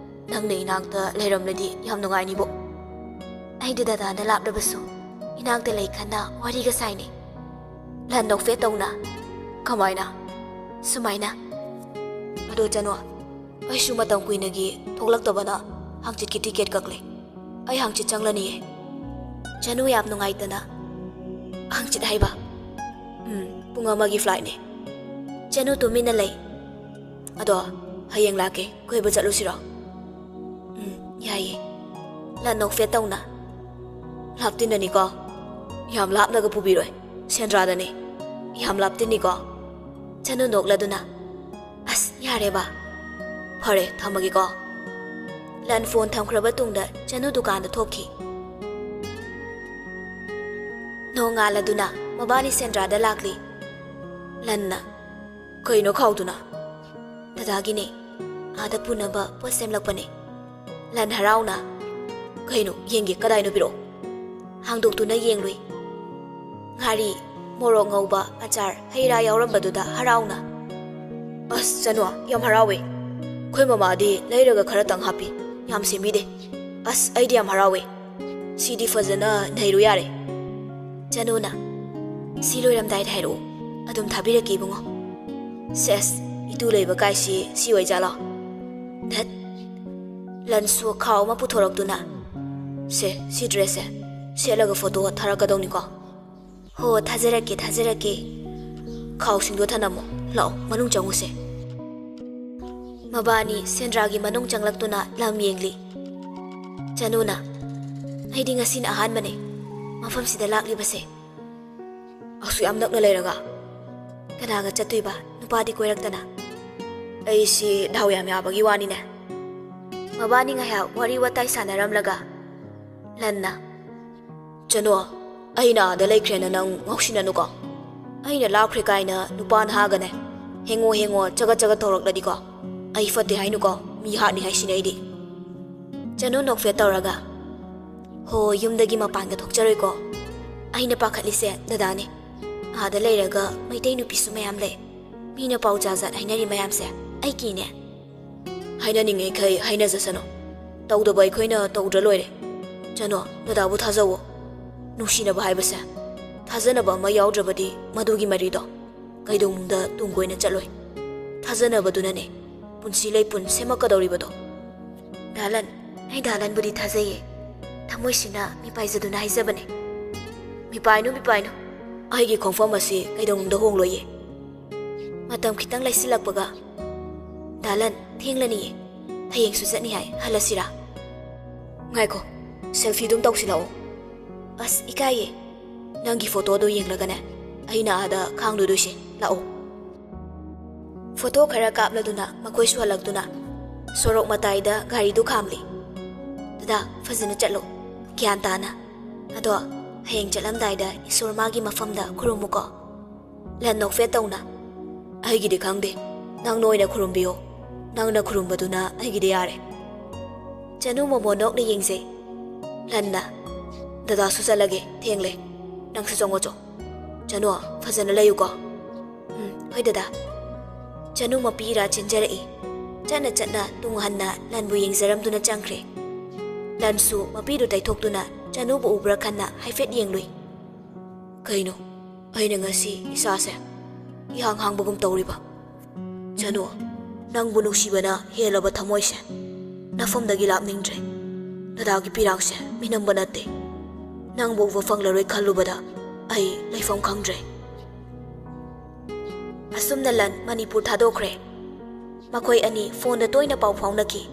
ꯅꯪꯅ ꯏꯅꯥꯛꯇ ꯂꯩꯔꯝꯂꯗꯤ ꯌꯥꯝ ꯅꯨꯡꯉꯥꯏꯅꯤꯕꯣ꯫ ꯑꯩꯗꯤ ꯗꯗꯥꯅ ꯂꯥꯞꯂꯕꯁꯨ ꯏꯅꯥꯛꯇ ꯂꯩ ꯈꯟꯅ ꯋꯥꯔꯤꯒ ꯁꯥꯏꯅꯦ꯫ ꯂꯟ ꯅꯣꯛꯐꯦꯠ ꯇꯧꯅ꯫ ꯀꯃꯥꯏꯅ? ꯁꯨꯃꯥꯏꯅ꯫ ꯑꯗꯣ ꯆꯅꯣ, ꯑꯩꯁꯨ ꯃꯇꯝ ꯀꯨꯏꯅꯒꯤ ꯊꯣꯛꯂꯛꯇꯕꯅ ꯍꯪꯆꯤꯠꯀꯤ ꯇꯤꯀꯦꯠ ꯀꯛꯂꯦ꯫ ꯑꯩ ꯍꯪꯆꯤꯠ ꯆꯪꯂꯅꯤꯌꯦ꯫ ꯆꯅꯨ ꯌꯥꯝ ꯅꯨꯡꯉꯥꯏꯇꯅ꯫ ꯍꯪꯆꯤꯠ ꯍꯥꯏꯕ? ꯎꯝ, ꯄꯨꯡ ꯑꯃꯒꯤ ꯐ꯭ꯂꯥꯏꯠꯅꯦ꯫ ꯆꯅꯨ ꯇꯨꯃꯤꯟꯅ ꯂꯩ꯫ ꯑꯗꯣ ꯍꯌꯦꯡ ꯂꯥꯛꯀꯦ, ꯀꯣꯏꯕ ꯆꯠꯂꯨꯁꯤꯔꯣ? ꯎꯝ, ꯌꯥꯏꯌꯦ꯫ ꯂꯟ ꯅꯣꯛꯐꯦꯠ ꯇꯧꯅ꯫ ꯂꯥꯞꯇꯤꯟꯅꯅꯤꯀꯣ? ꯌꯥꯝ ꯂꯥꯞꯅꯒ ꯄꯨꯕꯤꯔꯣꯏ, ꯁꯦꯟꯗ꯭ꯔꯥꯗꯅꯤ꯫ ꯌꯥꯝ ꯂꯥꯞꯇꯤꯟꯅꯤꯀꯣ? ꯆꯅꯨ ꯅꯣꯛꯂꯗꯨꯅ꯫ ꯑꯁ, ꯌꯥꯔꯦꯕ꯫ ꯐꯔꯦ, ꯊꯝꯃꯒꯦꯀꯣ꯫ ꯂꯟ ꯐꯣꯟ ꯊꯝꯈ꯭ꯔꯕ ꯇꯨꯡꯗ ꯆꯅꯨ ꯗꯨꯀꯥꯟꯗ ꯊꯣꯛꯈꯤ꯫ ꯅꯣꯡꯉꯥꯜꯂꯗꯨꯅ ꯃꯕꯥꯅꯤ ꯁꯦꯟꯗ꯭ꯔꯥꯗ ꯂꯥꯛꯂꯤ꯫ ꯂꯟꯅ, "ꯀꯩꯅꯣ ꯈꯥꯎꯗꯨꯅ?" "ꯗꯗꯥꯒꯤꯅꯦ, ꯑꯥꯗ ꯄꯨꯅꯕ ꯄꯣꯠ ꯁꯦꯝꯂꯛꯄꯅꯦ꯫" ꯂꯟ ꯍꯔꯥꯎꯅ, "ꯀꯩꯅꯣ, ꯌꯦꯡꯒꯦ, ꯀꯗꯥꯏꯅꯣ, ꯄꯤꯔꯛꯑꯣ꯫" ꯍꯥꯡꯗꯣꯛꯇꯨꯅ ꯌꯦꯡꯂꯨꯏ꯫ ꯉꯥꯔꯤ, ꯃꯣꯔꯣꯛ ꯉꯧꯕ, ꯑꯆꯥꯔ, ꯍꯩ ꯔꯥ ꯌꯥꯎꯔꯝꯕꯗꯨꯗ ꯍꯔꯥꯎꯅ, "ꯑꯁ, ꯆꯅꯨ, ꯌꯥꯝ ꯍꯔꯥꯎꯋꯦ꯫ ꯑꯩꯈꯣꯏ ꯃꯃꯥꯗꯤ ꯂꯩꯔꯒ ꯈꯔꯇꯪ ꯍꯥꯞꯄꯤ, ꯌꯥꯝ ꯁꯦꯝꯕꯤꯗꯦ꯫ ꯑꯁ, ꯑꯩꯗꯤ ꯌꯥꯝ ꯍꯔꯥꯎꯋꯦ꯫ ꯁꯤꯗꯤ ꯐꯖꯅ ꯅꯩꯔꯨ ꯌꯥꯔꯦ꯫" ꯆꯅꯨꯅ, "ꯁꯤ ꯂꯣꯏꯔꯝꯗꯥꯏꯗ ꯍꯥꯏꯔꯛꯑꯣ, ꯑꯗꯨꯝ ꯊꯥꯕꯤꯔꯛꯀꯦ, ꯏꯕꯨꯡꯉꯣ꯫" "ꯁꯦꯁ, ꯏꯇꯨ ꯂꯩꯕ ꯀꯥꯏꯁꯤ ꯁꯤ ꯑꯣꯏꯖꯥꯠꯂꯣ?" ꯙꯠ꯫ ꯂꯟꯁꯨ ꯈꯥꯎ ꯑꯃ ꯄꯨꯊꯣꯔꯛꯇꯨꯅ, "ꯁꯦ, ꯁꯤ ꯗ꯭ꯔꯦꯁꯁꯦ ꯁꯦꯠꯂꯒ ꯐꯣꯇꯣ ꯊꯥꯔꯛꯀꯗꯧꯅꯤꯀꯣ꯫" "ꯍꯣ, ꯊꯥꯖꯔꯛꯀꯦ, ꯊꯥꯖꯔꯛꯀꯦ꯫ ꯈꯥꯎꯁꯤꯡꯗꯣ ꯊꯅꯝꯃꯣ꯫ ꯂꯥꯛꯑꯣ, ꯃꯅꯨꯡ ꯆꯪꯉꯨꯁꯦ꯫" ꯃꯕꯥꯅꯤ ꯁꯦꯟꯗ꯭ꯔꯥꯒꯤ ꯃꯅꯨꯡ ꯆꯪꯂꯛꯇꯨꯅ ꯂꯝ ꯌꯦꯡꯂꯤ꯫ ꯆꯅꯨꯅ, "ꯑꯩꯗꯤ ꯉꯁꯤꯅ ꯑꯍꯥꯟꯕꯅꯦ ꯃꯐꯝꯁꯤꯗ ꯂꯥꯛꯂꯤꯕꯁꯦ꯫" "ꯑꯁꯨꯛ ꯌꯥꯝ ꯅꯛꯅ ꯂꯩꯔꯒ?" "ꯀꯅꯥꯒ ꯆꯠꯇꯣꯏꯕ, ꯅꯨꯄꯥꯗꯤ ꯀꯣꯏꯔꯛꯇꯅ?" "ꯑꯩꯁꯤ ꯗꯥꯎ ꯌꯥꯝ ꯌꯥꯕꯒꯤ ꯋꯥꯅꯤꯅꯦ꯫" ꯃꯕꯥꯅꯤ ꯉꯥꯏꯍꯥꯛ ꯋꯥꯔꯤ ꯋꯥꯇꯥꯏ ꯁꯥꯟꯅꯔꯝꯂꯒ ꯂꯟꯅ, "ꯆꯅꯣ, ꯑꯩꯅ ꯑꯥꯗ ꯂꯩꯈ꯭ꯔꯦꯅ ꯅꯪ ꯉꯥꯎꯁꯤꯟꯅꯅꯨꯀꯣ꯫ ꯑꯩꯅ ꯂꯥꯞꯈ꯭ꯔꯦ ꯀꯥꯏꯅ ꯅꯨꯄꯥ ꯅꯍꯥꯒꯅꯦ ꯍꯦꯡꯉꯣ ꯍꯦꯡꯉꯣ ꯆꯒꯠ ꯆꯒꯠ ꯇꯧꯔꯛꯂꯗꯤꯀꯣ, ꯑꯩ ꯐꯠꯇꯦ ꯍꯥꯏꯅꯨꯀꯣ, ꯃꯤ ꯍꯥꯠꯅꯤ ꯍꯥꯏꯁꯤꯅꯦ ꯑꯩꯗꯤ꯫" ꯆꯅꯨ ꯅꯣꯛꯐꯦꯠ ꯇꯧꯔꯒ, "ꯍꯣ, ꯌꯨꯝꯗꯒꯤ ꯃꯄꯥꯟꯒ ꯊꯣꯛꯆꯔꯣꯏꯀꯣ꯫ ꯑꯩꯅ ꯄꯥꯈꯠꯂꯤꯁꯦ ꯗꯗꯥꯅꯦ꯫ ꯑꯥꯗ ꯂꯩꯔꯒ ꯃꯩꯇꯩ ꯅꯨꯄꯤꯁꯨ ꯃꯌꯥꯝ ꯂꯩ꯫ ꯃꯤꯅ ꯄꯥꯎ ꯖꯥꯠ ꯖꯥꯠ ꯍꯥꯏꯅꯔꯤ ꯃꯌꯥꯝꯁꯦ꯫ ꯑꯩ ꯀꯤꯅꯦ꯫ ꯍꯥꯏꯅꯅꯤꯡꯉꯤꯈꯩ ꯍꯥꯏꯅꯖꯁꯅꯨ꯫ ꯇꯧꯗꯕ ꯑꯩꯈꯣꯏꯅ ꯇꯧꯗ꯭ꯔ ꯂꯣꯏꯔꯦ꯫ ꯆꯅꯣ, ꯗꯗꯥꯕꯨ ꯊꯥꯖꯧꯋꯣ꯫ ꯅꯨꯡꯁꯤꯅꯕ ꯍꯥꯏꯕꯁꯦ ꯊꯥꯖꯅꯕ ꯑꯃ ꯌꯥꯎꯗ꯭ꯔꯕꯗꯤ ꯃꯗꯨꯒꯤ ꯃꯔꯤꯗꯣ ꯀꯩꯗꯧꯅꯨꯡꯗ ꯇꯨꯡ ꯀꯣꯏꯅ ꯆꯠꯂꯣꯏ꯫ ꯊꯥꯖꯅꯕꯗꯨꯅꯅꯦ ꯄꯨꯟꯁꯤ ꯂꯩꯄꯨꯟ ꯁꯦꯝꯃꯛꯀꯗꯧꯔꯤꯕꯗꯣ꯫ ꯗꯥꯂꯟ, ꯑꯩ ꯗꯥꯂꯟꯕꯨꯗꯤ ꯊꯥꯖꯩꯌꯦ꯫ ꯊꯃꯣꯏꯁꯤꯅ ꯃꯤꯄꯥꯏꯖꯗꯨꯅ ꯍꯥꯏꯖꯕꯅꯦ꯫ ꯃꯤꯄꯥꯏꯅꯨ, ꯃꯤꯄꯥꯏꯅꯨ꯫ ꯑꯩꯒꯤ ꯈꯣꯡꯐꯝ ꯑꯁꯤ ꯀꯩꯗꯧꯅꯨꯡꯗ ꯍꯣꯡꯂꯣꯏꯌꯦ꯫ ꯃꯇꯝ ꯈꯤꯇꯪ ꯂꯩꯁꯤꯜꯂꯛꯄꯒ, ꯗꯥꯂꯟ, ꯊꯦꯡꯂꯅꯤꯌꯦ꯫ ꯍꯌꯦꯡꯁꯨ ꯆꯠꯅꯤ ꯍꯥꯏ, ꯍꯜꯂꯁꯤꯔꯥ? ꯉꯥꯏꯈꯣ, ꯁꯦꯜꯐꯤꯗꯨꯝ ꯇꯧꯁꯤꯜꯂꯛꯑꯣ꯫ ꯑꯁ, ꯏꯀꯥꯏꯌꯦ꯫ ꯅꯪꯒꯤ ꯐꯣꯇꯣꯗꯣ ꯌꯦꯡꯂꯒꯅꯦ ꯑꯩꯅ ꯑꯥꯗ ꯈꯥꯡꯂꯨꯗꯣꯏꯁꯦ꯫ ꯂꯥꯛꯑꯣ꯫ ꯐꯣꯇꯣ ꯈꯔ ꯀꯥꯞꯂꯗꯨꯅ ꯃꯈꯣꯏꯁꯨ ꯍꯜꯂꯛꯇꯨꯅ ꯁꯣꯔꯣꯛ ꯃꯇꯥꯏꯗ ꯒꯥꯔꯤꯗꯨ ꯈꯥꯝꯂꯤ꯫ ꯗꯗꯥ, ꯐꯖꯅ ꯆꯠꯂꯣ, ꯒ꯭ꯌꯥꯟ ꯇꯥꯅ꯫ ꯑꯗꯣ ꯍꯌꯦꯡ ꯆꯠꯂꯝꯗꯥꯏꯗ ꯏꯁꯣꯔ ꯃꯥꯒꯤ ꯃꯐꯝꯗ ꯈꯨꯔꯨꯝꯃꯨꯀꯣ꯫ ꯂꯟ ꯅꯣꯛꯐꯦꯠ ꯇꯧꯅ, "ꯑꯩꯒꯤꯗꯤ ꯈꯪꯗꯦ, ꯅꯪꯅ ꯑꯣꯏꯅ ꯈꯨꯔꯨꯝꯕꯤꯌꯣ꯫ ꯅꯪꯅ ꯈꯨꯔꯨꯝꯕꯗꯨꯅ ꯑꯩꯒꯤꯗꯤ ꯌꯥꯔꯦ꯫" ꯆꯅꯨ ꯃꯣꯃꯣ ꯅꯣꯛꯅ ꯌꯦꯡꯖꯩ꯫ ꯂꯟꯅ, "ꯗꯗꯥꯁꯨ ꯆꯠꯂꯒꯦ, ꯊꯦꯡꯂꯦ꯫ ꯅꯪꯁꯨ ꯆꯪꯉꯣ ꯆꯣ꯫ ꯆꯅꯨ, ꯐꯖꯅ ꯂꯩꯌꯨꯀꯣ꯫" "ꯎꯝ, ꯍꯣꯏ ꯗꯗꯥ꯫" ꯆꯅꯨ ꯃꯄꯤ ꯏꯔꯥ ꯆꯦꯟꯖꯔꯛꯏ꯫ ꯆꯠꯅ ꯆꯠꯅ ꯇꯨꯡ ꯍꯟꯅ ꯂꯟꯕꯨ ꯌꯦꯡꯖꯔꯝꯗꯨꯅ ꯆꯪꯈ꯭ꯔꯦ꯫ ꯂꯟꯁꯨ ꯃꯄꯤꯗꯨ ꯇꯩꯊꯣꯛꯇꯨꯅ ꯆꯅꯨꯕꯨ ꯎꯕ꯭ꯔꯥ ꯈꯟꯅ ꯍꯥꯏꯐꯦꯠ ꯌꯦꯡꯂꯨꯏ꯫ "ꯀꯩꯅꯣ, ꯑꯩꯅ ꯉꯁꯤ ꯏꯁꯥꯁꯦ ꯏꯍꯥꯡ ꯍꯥꯡꯕꯒꯨꯝ ꯇꯧꯔꯤꯕ? ꯆꯅꯨ, ꯅꯪꯕꯨ ꯅꯨꯡꯁꯤꯕꯅ ꯍꯦꯜꯂꯕ ꯊꯃꯣꯏꯁꯦ ꯅꯐꯝꯗꯒꯤ ꯂꯥꯞꯅꯤꯡꯗ꯭ꯔꯦ꯫ ꯗꯗꯥꯒꯤ ꯄꯤꯔꯥꯡꯁꯦ ꯃꯤꯅꯝꯕ ꯅꯠꯇꯦ꯫ ꯅꯪꯕꯨ ꯎꯕ ꯐꯪꯂꯔꯣꯏ ꯈꯜꯂꯨꯕꯗ ꯑꯩ ꯂꯩꯐꯝ ꯈꯪꯗ꯭ꯔꯦ꯫" ꯑꯁꯨꯝꯅ ꯂꯟ ꯃꯅꯤꯄꯨꯔ ꯊꯥꯗꯣꯛꯈ꯭ꯔꯦ꯫ ꯃꯈꯣꯏ ꯑꯅꯤ ꯐꯣꯟꯗ ꯇꯣꯏꯅ ꯄꯥꯎ ꯐꯥꯎꯅꯈꯤ꯫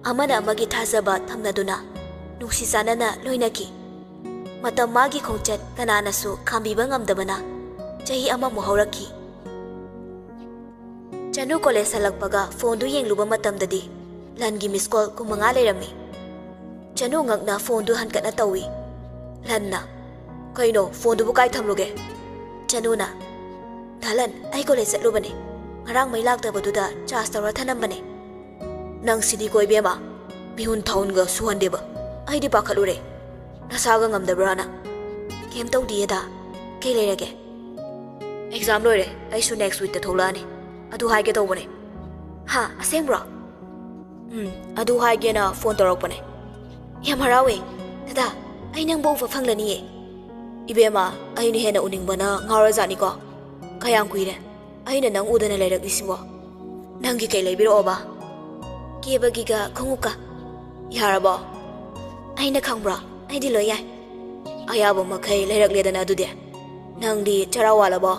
ꯑꯃꯅ ꯑꯃꯒꯤ ꯊꯥꯖꯕ ꯊꯝꯅꯗꯨꯅ ꯅꯨꯡꯁꯤ ꯆꯥꯟꯅꯅ ꯂꯣꯏꯅꯈꯤ꯫ ꯃꯇꯝ ꯃꯥꯒꯤ ꯈꯣꯡꯆꯠ ꯀꯅꯥꯅꯁꯨ ꯈꯥꯝꯕꯤꯕ ꯉꯝꯗꯕꯅ ꯆꯍꯤ ꯑꯃꯃꯨꯛ ꯍꯧꯔꯛꯈꯤ꯫ ꯆꯅꯨ ꯀꯣꯂꯦꯖ ꯍꯜꯂꯛꯄꯒ ꯐꯣꯟꯗꯨ ꯌꯦꯡꯂꯨꯕ ꯃꯇꯝꯗꯗꯤ ꯂꯟꯒꯤ ꯃꯤꯁ ꯀꯣꯜ ꯀꯨꯟꯃꯉꯥ ꯂꯩꯔꯝꯃꯤ꯫ ꯆꯅꯨ ꯉꯛꯅ ꯐꯣꯟꯗꯨ ꯍꯟꯀꯠꯅ ꯇꯧꯏ꯫ ꯂꯟꯅ, "ꯀꯩꯅꯣ, ꯐꯣꯟꯗꯨꯕꯨ ꯀꯥꯏ ꯊꯝꯂꯨꯒꯦ?" ꯆꯅꯨꯅ, "ꯗꯥꯂꯟ, ꯑꯩ ꯀꯣꯂꯦꯖ ꯆꯠꯂꯨꯕꯅꯦ꯫ ꯉꯔꯥꯡ ꯃꯩ ꯂꯥꯛꯇꯕꯗꯨꯗ ꯆꯥꯔꯖ ꯇꯧꯔ ꯊꯅꯝꯕꯅꯦ꯫" "ꯅꯪ ꯁꯤꯗꯤꯀꯣ ꯏꯕꯦꯝꯃ, ꯃꯤꯍꯨꯟ ꯊꯥꯍꯨꯟꯒ ꯁꯨꯍꯟꯗꯦꯕ꯫ ꯑꯩꯗꯤ ꯄꯥꯈꯠꯂꯨꯔꯦ꯫ ꯅꯁꯥꯒ ꯉꯝꯗꯕ꯭ꯔꯥꯅ?" "ꯀꯩꯝ ꯇꯧꯗꯤꯌꯦꯗ꯫ ꯀꯩ ꯂꯩꯔꯒꯦ?" ꯑꯦꯛꯖꯥꯝ ꯂꯣꯏꯔꯦ, ꯑꯩꯁꯨ ꯅꯦꯛꯁ ꯋꯤꯛꯇ ꯊꯣꯛꯂꯛꯑꯅꯤ꯫ ꯑꯗꯨ ꯍꯥꯏꯒꯦ ꯇꯧꯕꯅꯦ꯫ ꯍꯥ, ꯑꯁꯦꯡꯕ꯭ꯔꯣ? ꯎꯝ, ꯑꯗꯨ ꯍꯥꯏꯒꯦꯅ ꯐꯣꯟ ꯇꯧꯔꯛꯄꯅꯦ꯫ ꯌꯥꯝ ꯍꯔꯥꯎꯋꯦ꯫ ꯗꯗꯥ, ꯑꯩ ꯅꯪꯕꯨ ꯎꯕ ꯐꯪꯂꯅꯤꯌꯦ꯫ ꯏꯕꯦꯝꯃ, ꯑꯩꯅ ꯍꯦꯟꯅ ꯎꯅꯤꯡꯕꯅ ꯉꯥꯎꯔꯖꯥꯠꯅꯤꯀꯣ꯫ ꯀꯌꯥꯝ ꯀꯨꯏꯔꯦ ꯑꯩꯅ ꯅꯪ ꯎꯗꯅ ꯂꯩꯔꯛꯂꯤꯁꯤꯕꯣ? ꯅꯪꯒꯤ ꯀꯩ ꯂꯩꯕꯤꯔꯛꯑꯣꯕ? ꯀꯦꯕꯒꯤꯒ ꯈꯣꯡꯎꯞꯀ꯫ ꯌꯥꯔꯕꯣ? ꯑꯩꯅ ꯈꯪꯕ꯭ꯔꯣ? ꯑꯩꯗꯤ ꯂꯣꯏ ꯌꯥꯏ꯫ ꯑꯌꯥꯕ ꯃꯈꯩ ꯂꯩꯔꯛꯂꯦꯗꯅ ꯑꯗꯨꯗꯤ꯫ ꯅꯪꯗꯤ ꯆꯔꯥ ꯋꯥꯠꯂꯕꯣ?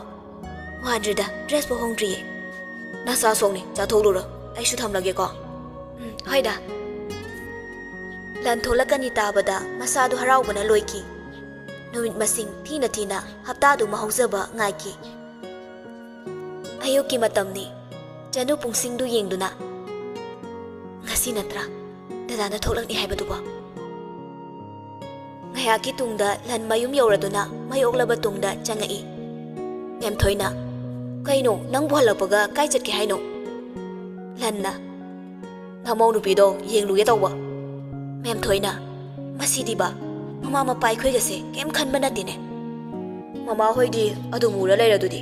ꯋꯥꯗ꯭ꯔꯤꯗ, ꯗ꯭ꯔꯦꯁꯄꯨ ꯍꯣꯡꯗ꯭ꯔꯤꯌꯦ꯫ ꯅꯁꯥ ꯁꯣꯛꯅꯤ, ꯆꯥꯊꯣꯛꯂꯨꯔꯣ꯫ ꯑꯩꯁꯨ ꯊꯝꯂꯒꯦꯀꯣ꯫ ꯎꯝ, ꯍꯣꯏꯗ꯫ ꯂꯟ ꯊꯣꯛꯂꯛꯀꯅꯤ ꯇꯥꯕꯗ ꯃꯁꯥꯗꯨ ꯍꯔꯥꯎꯕꯅ ꯂꯣꯏꯈꯤ꯫ ꯅꯨꯃꯤꯠ ꯃꯁꯤꯡ ꯊꯤꯅ ꯊꯤꯅ ꯍꯞꯇꯥꯗꯨ ꯃꯍꯧꯖꯕ ꯉꯥꯏꯈꯤ꯫ ꯑꯌꯨꯛꯀꯤ ꯃꯇꯝꯅꯤ꯫ ꯆꯅꯨ ꯄꯨꯡꯁꯤꯡꯗꯨ ꯌꯦꯡꯗꯨꯅ, "ꯉꯁꯤ ꯅꯠꯇ꯭ꯔꯥ ꯗꯗꯥꯅ ꯊꯣꯛꯂꯛꯅꯤ ꯍꯥꯏꯕꯗꯨꯕꯣ?" ꯉꯥꯏꯍꯥꯛꯀꯤ ꯇꯨꯡꯗ ꯂꯟ ꯃꯌꯨꯝ ꯌꯧꯔꯗꯨꯅ ꯃꯩ ꯑꯣꯛꯂꯕ ꯇꯨꯡꯗ ꯆꯪꯉꯛꯏ꯫ ꯃꯦꯝꯊꯣꯏꯅ, "ꯀꯩꯅꯣ, ꯅꯪꯕꯨ ꯍꯜꯂꯛꯄꯒ ꯀꯥꯏ ꯆꯠꯀꯦ ꯍꯥꯏꯅꯣ?" ꯂꯟꯅ, "ꯅꯃꯧ ꯅꯨꯄꯤꯗꯣ ꯌꯦꯡꯂꯨꯒꯦ ꯇꯧꯕ꯫" ꯃꯦꯝꯊꯣꯏꯅ, "ꯃꯁꯤꯗꯤꯕ, ꯃꯃꯥ ꯃꯄꯥ ꯑꯩꯈꯣꯏꯒꯁꯦ ꯀꯩꯝ ꯈꯟꯕ ꯅꯠꯇꯦꯅꯦ꯫ ꯃꯃꯥ ꯍꯣꯏꯗꯤ ꯑꯗꯨꯝ ꯎꯔ ꯂꯩꯔꯗꯨꯗꯤ꯫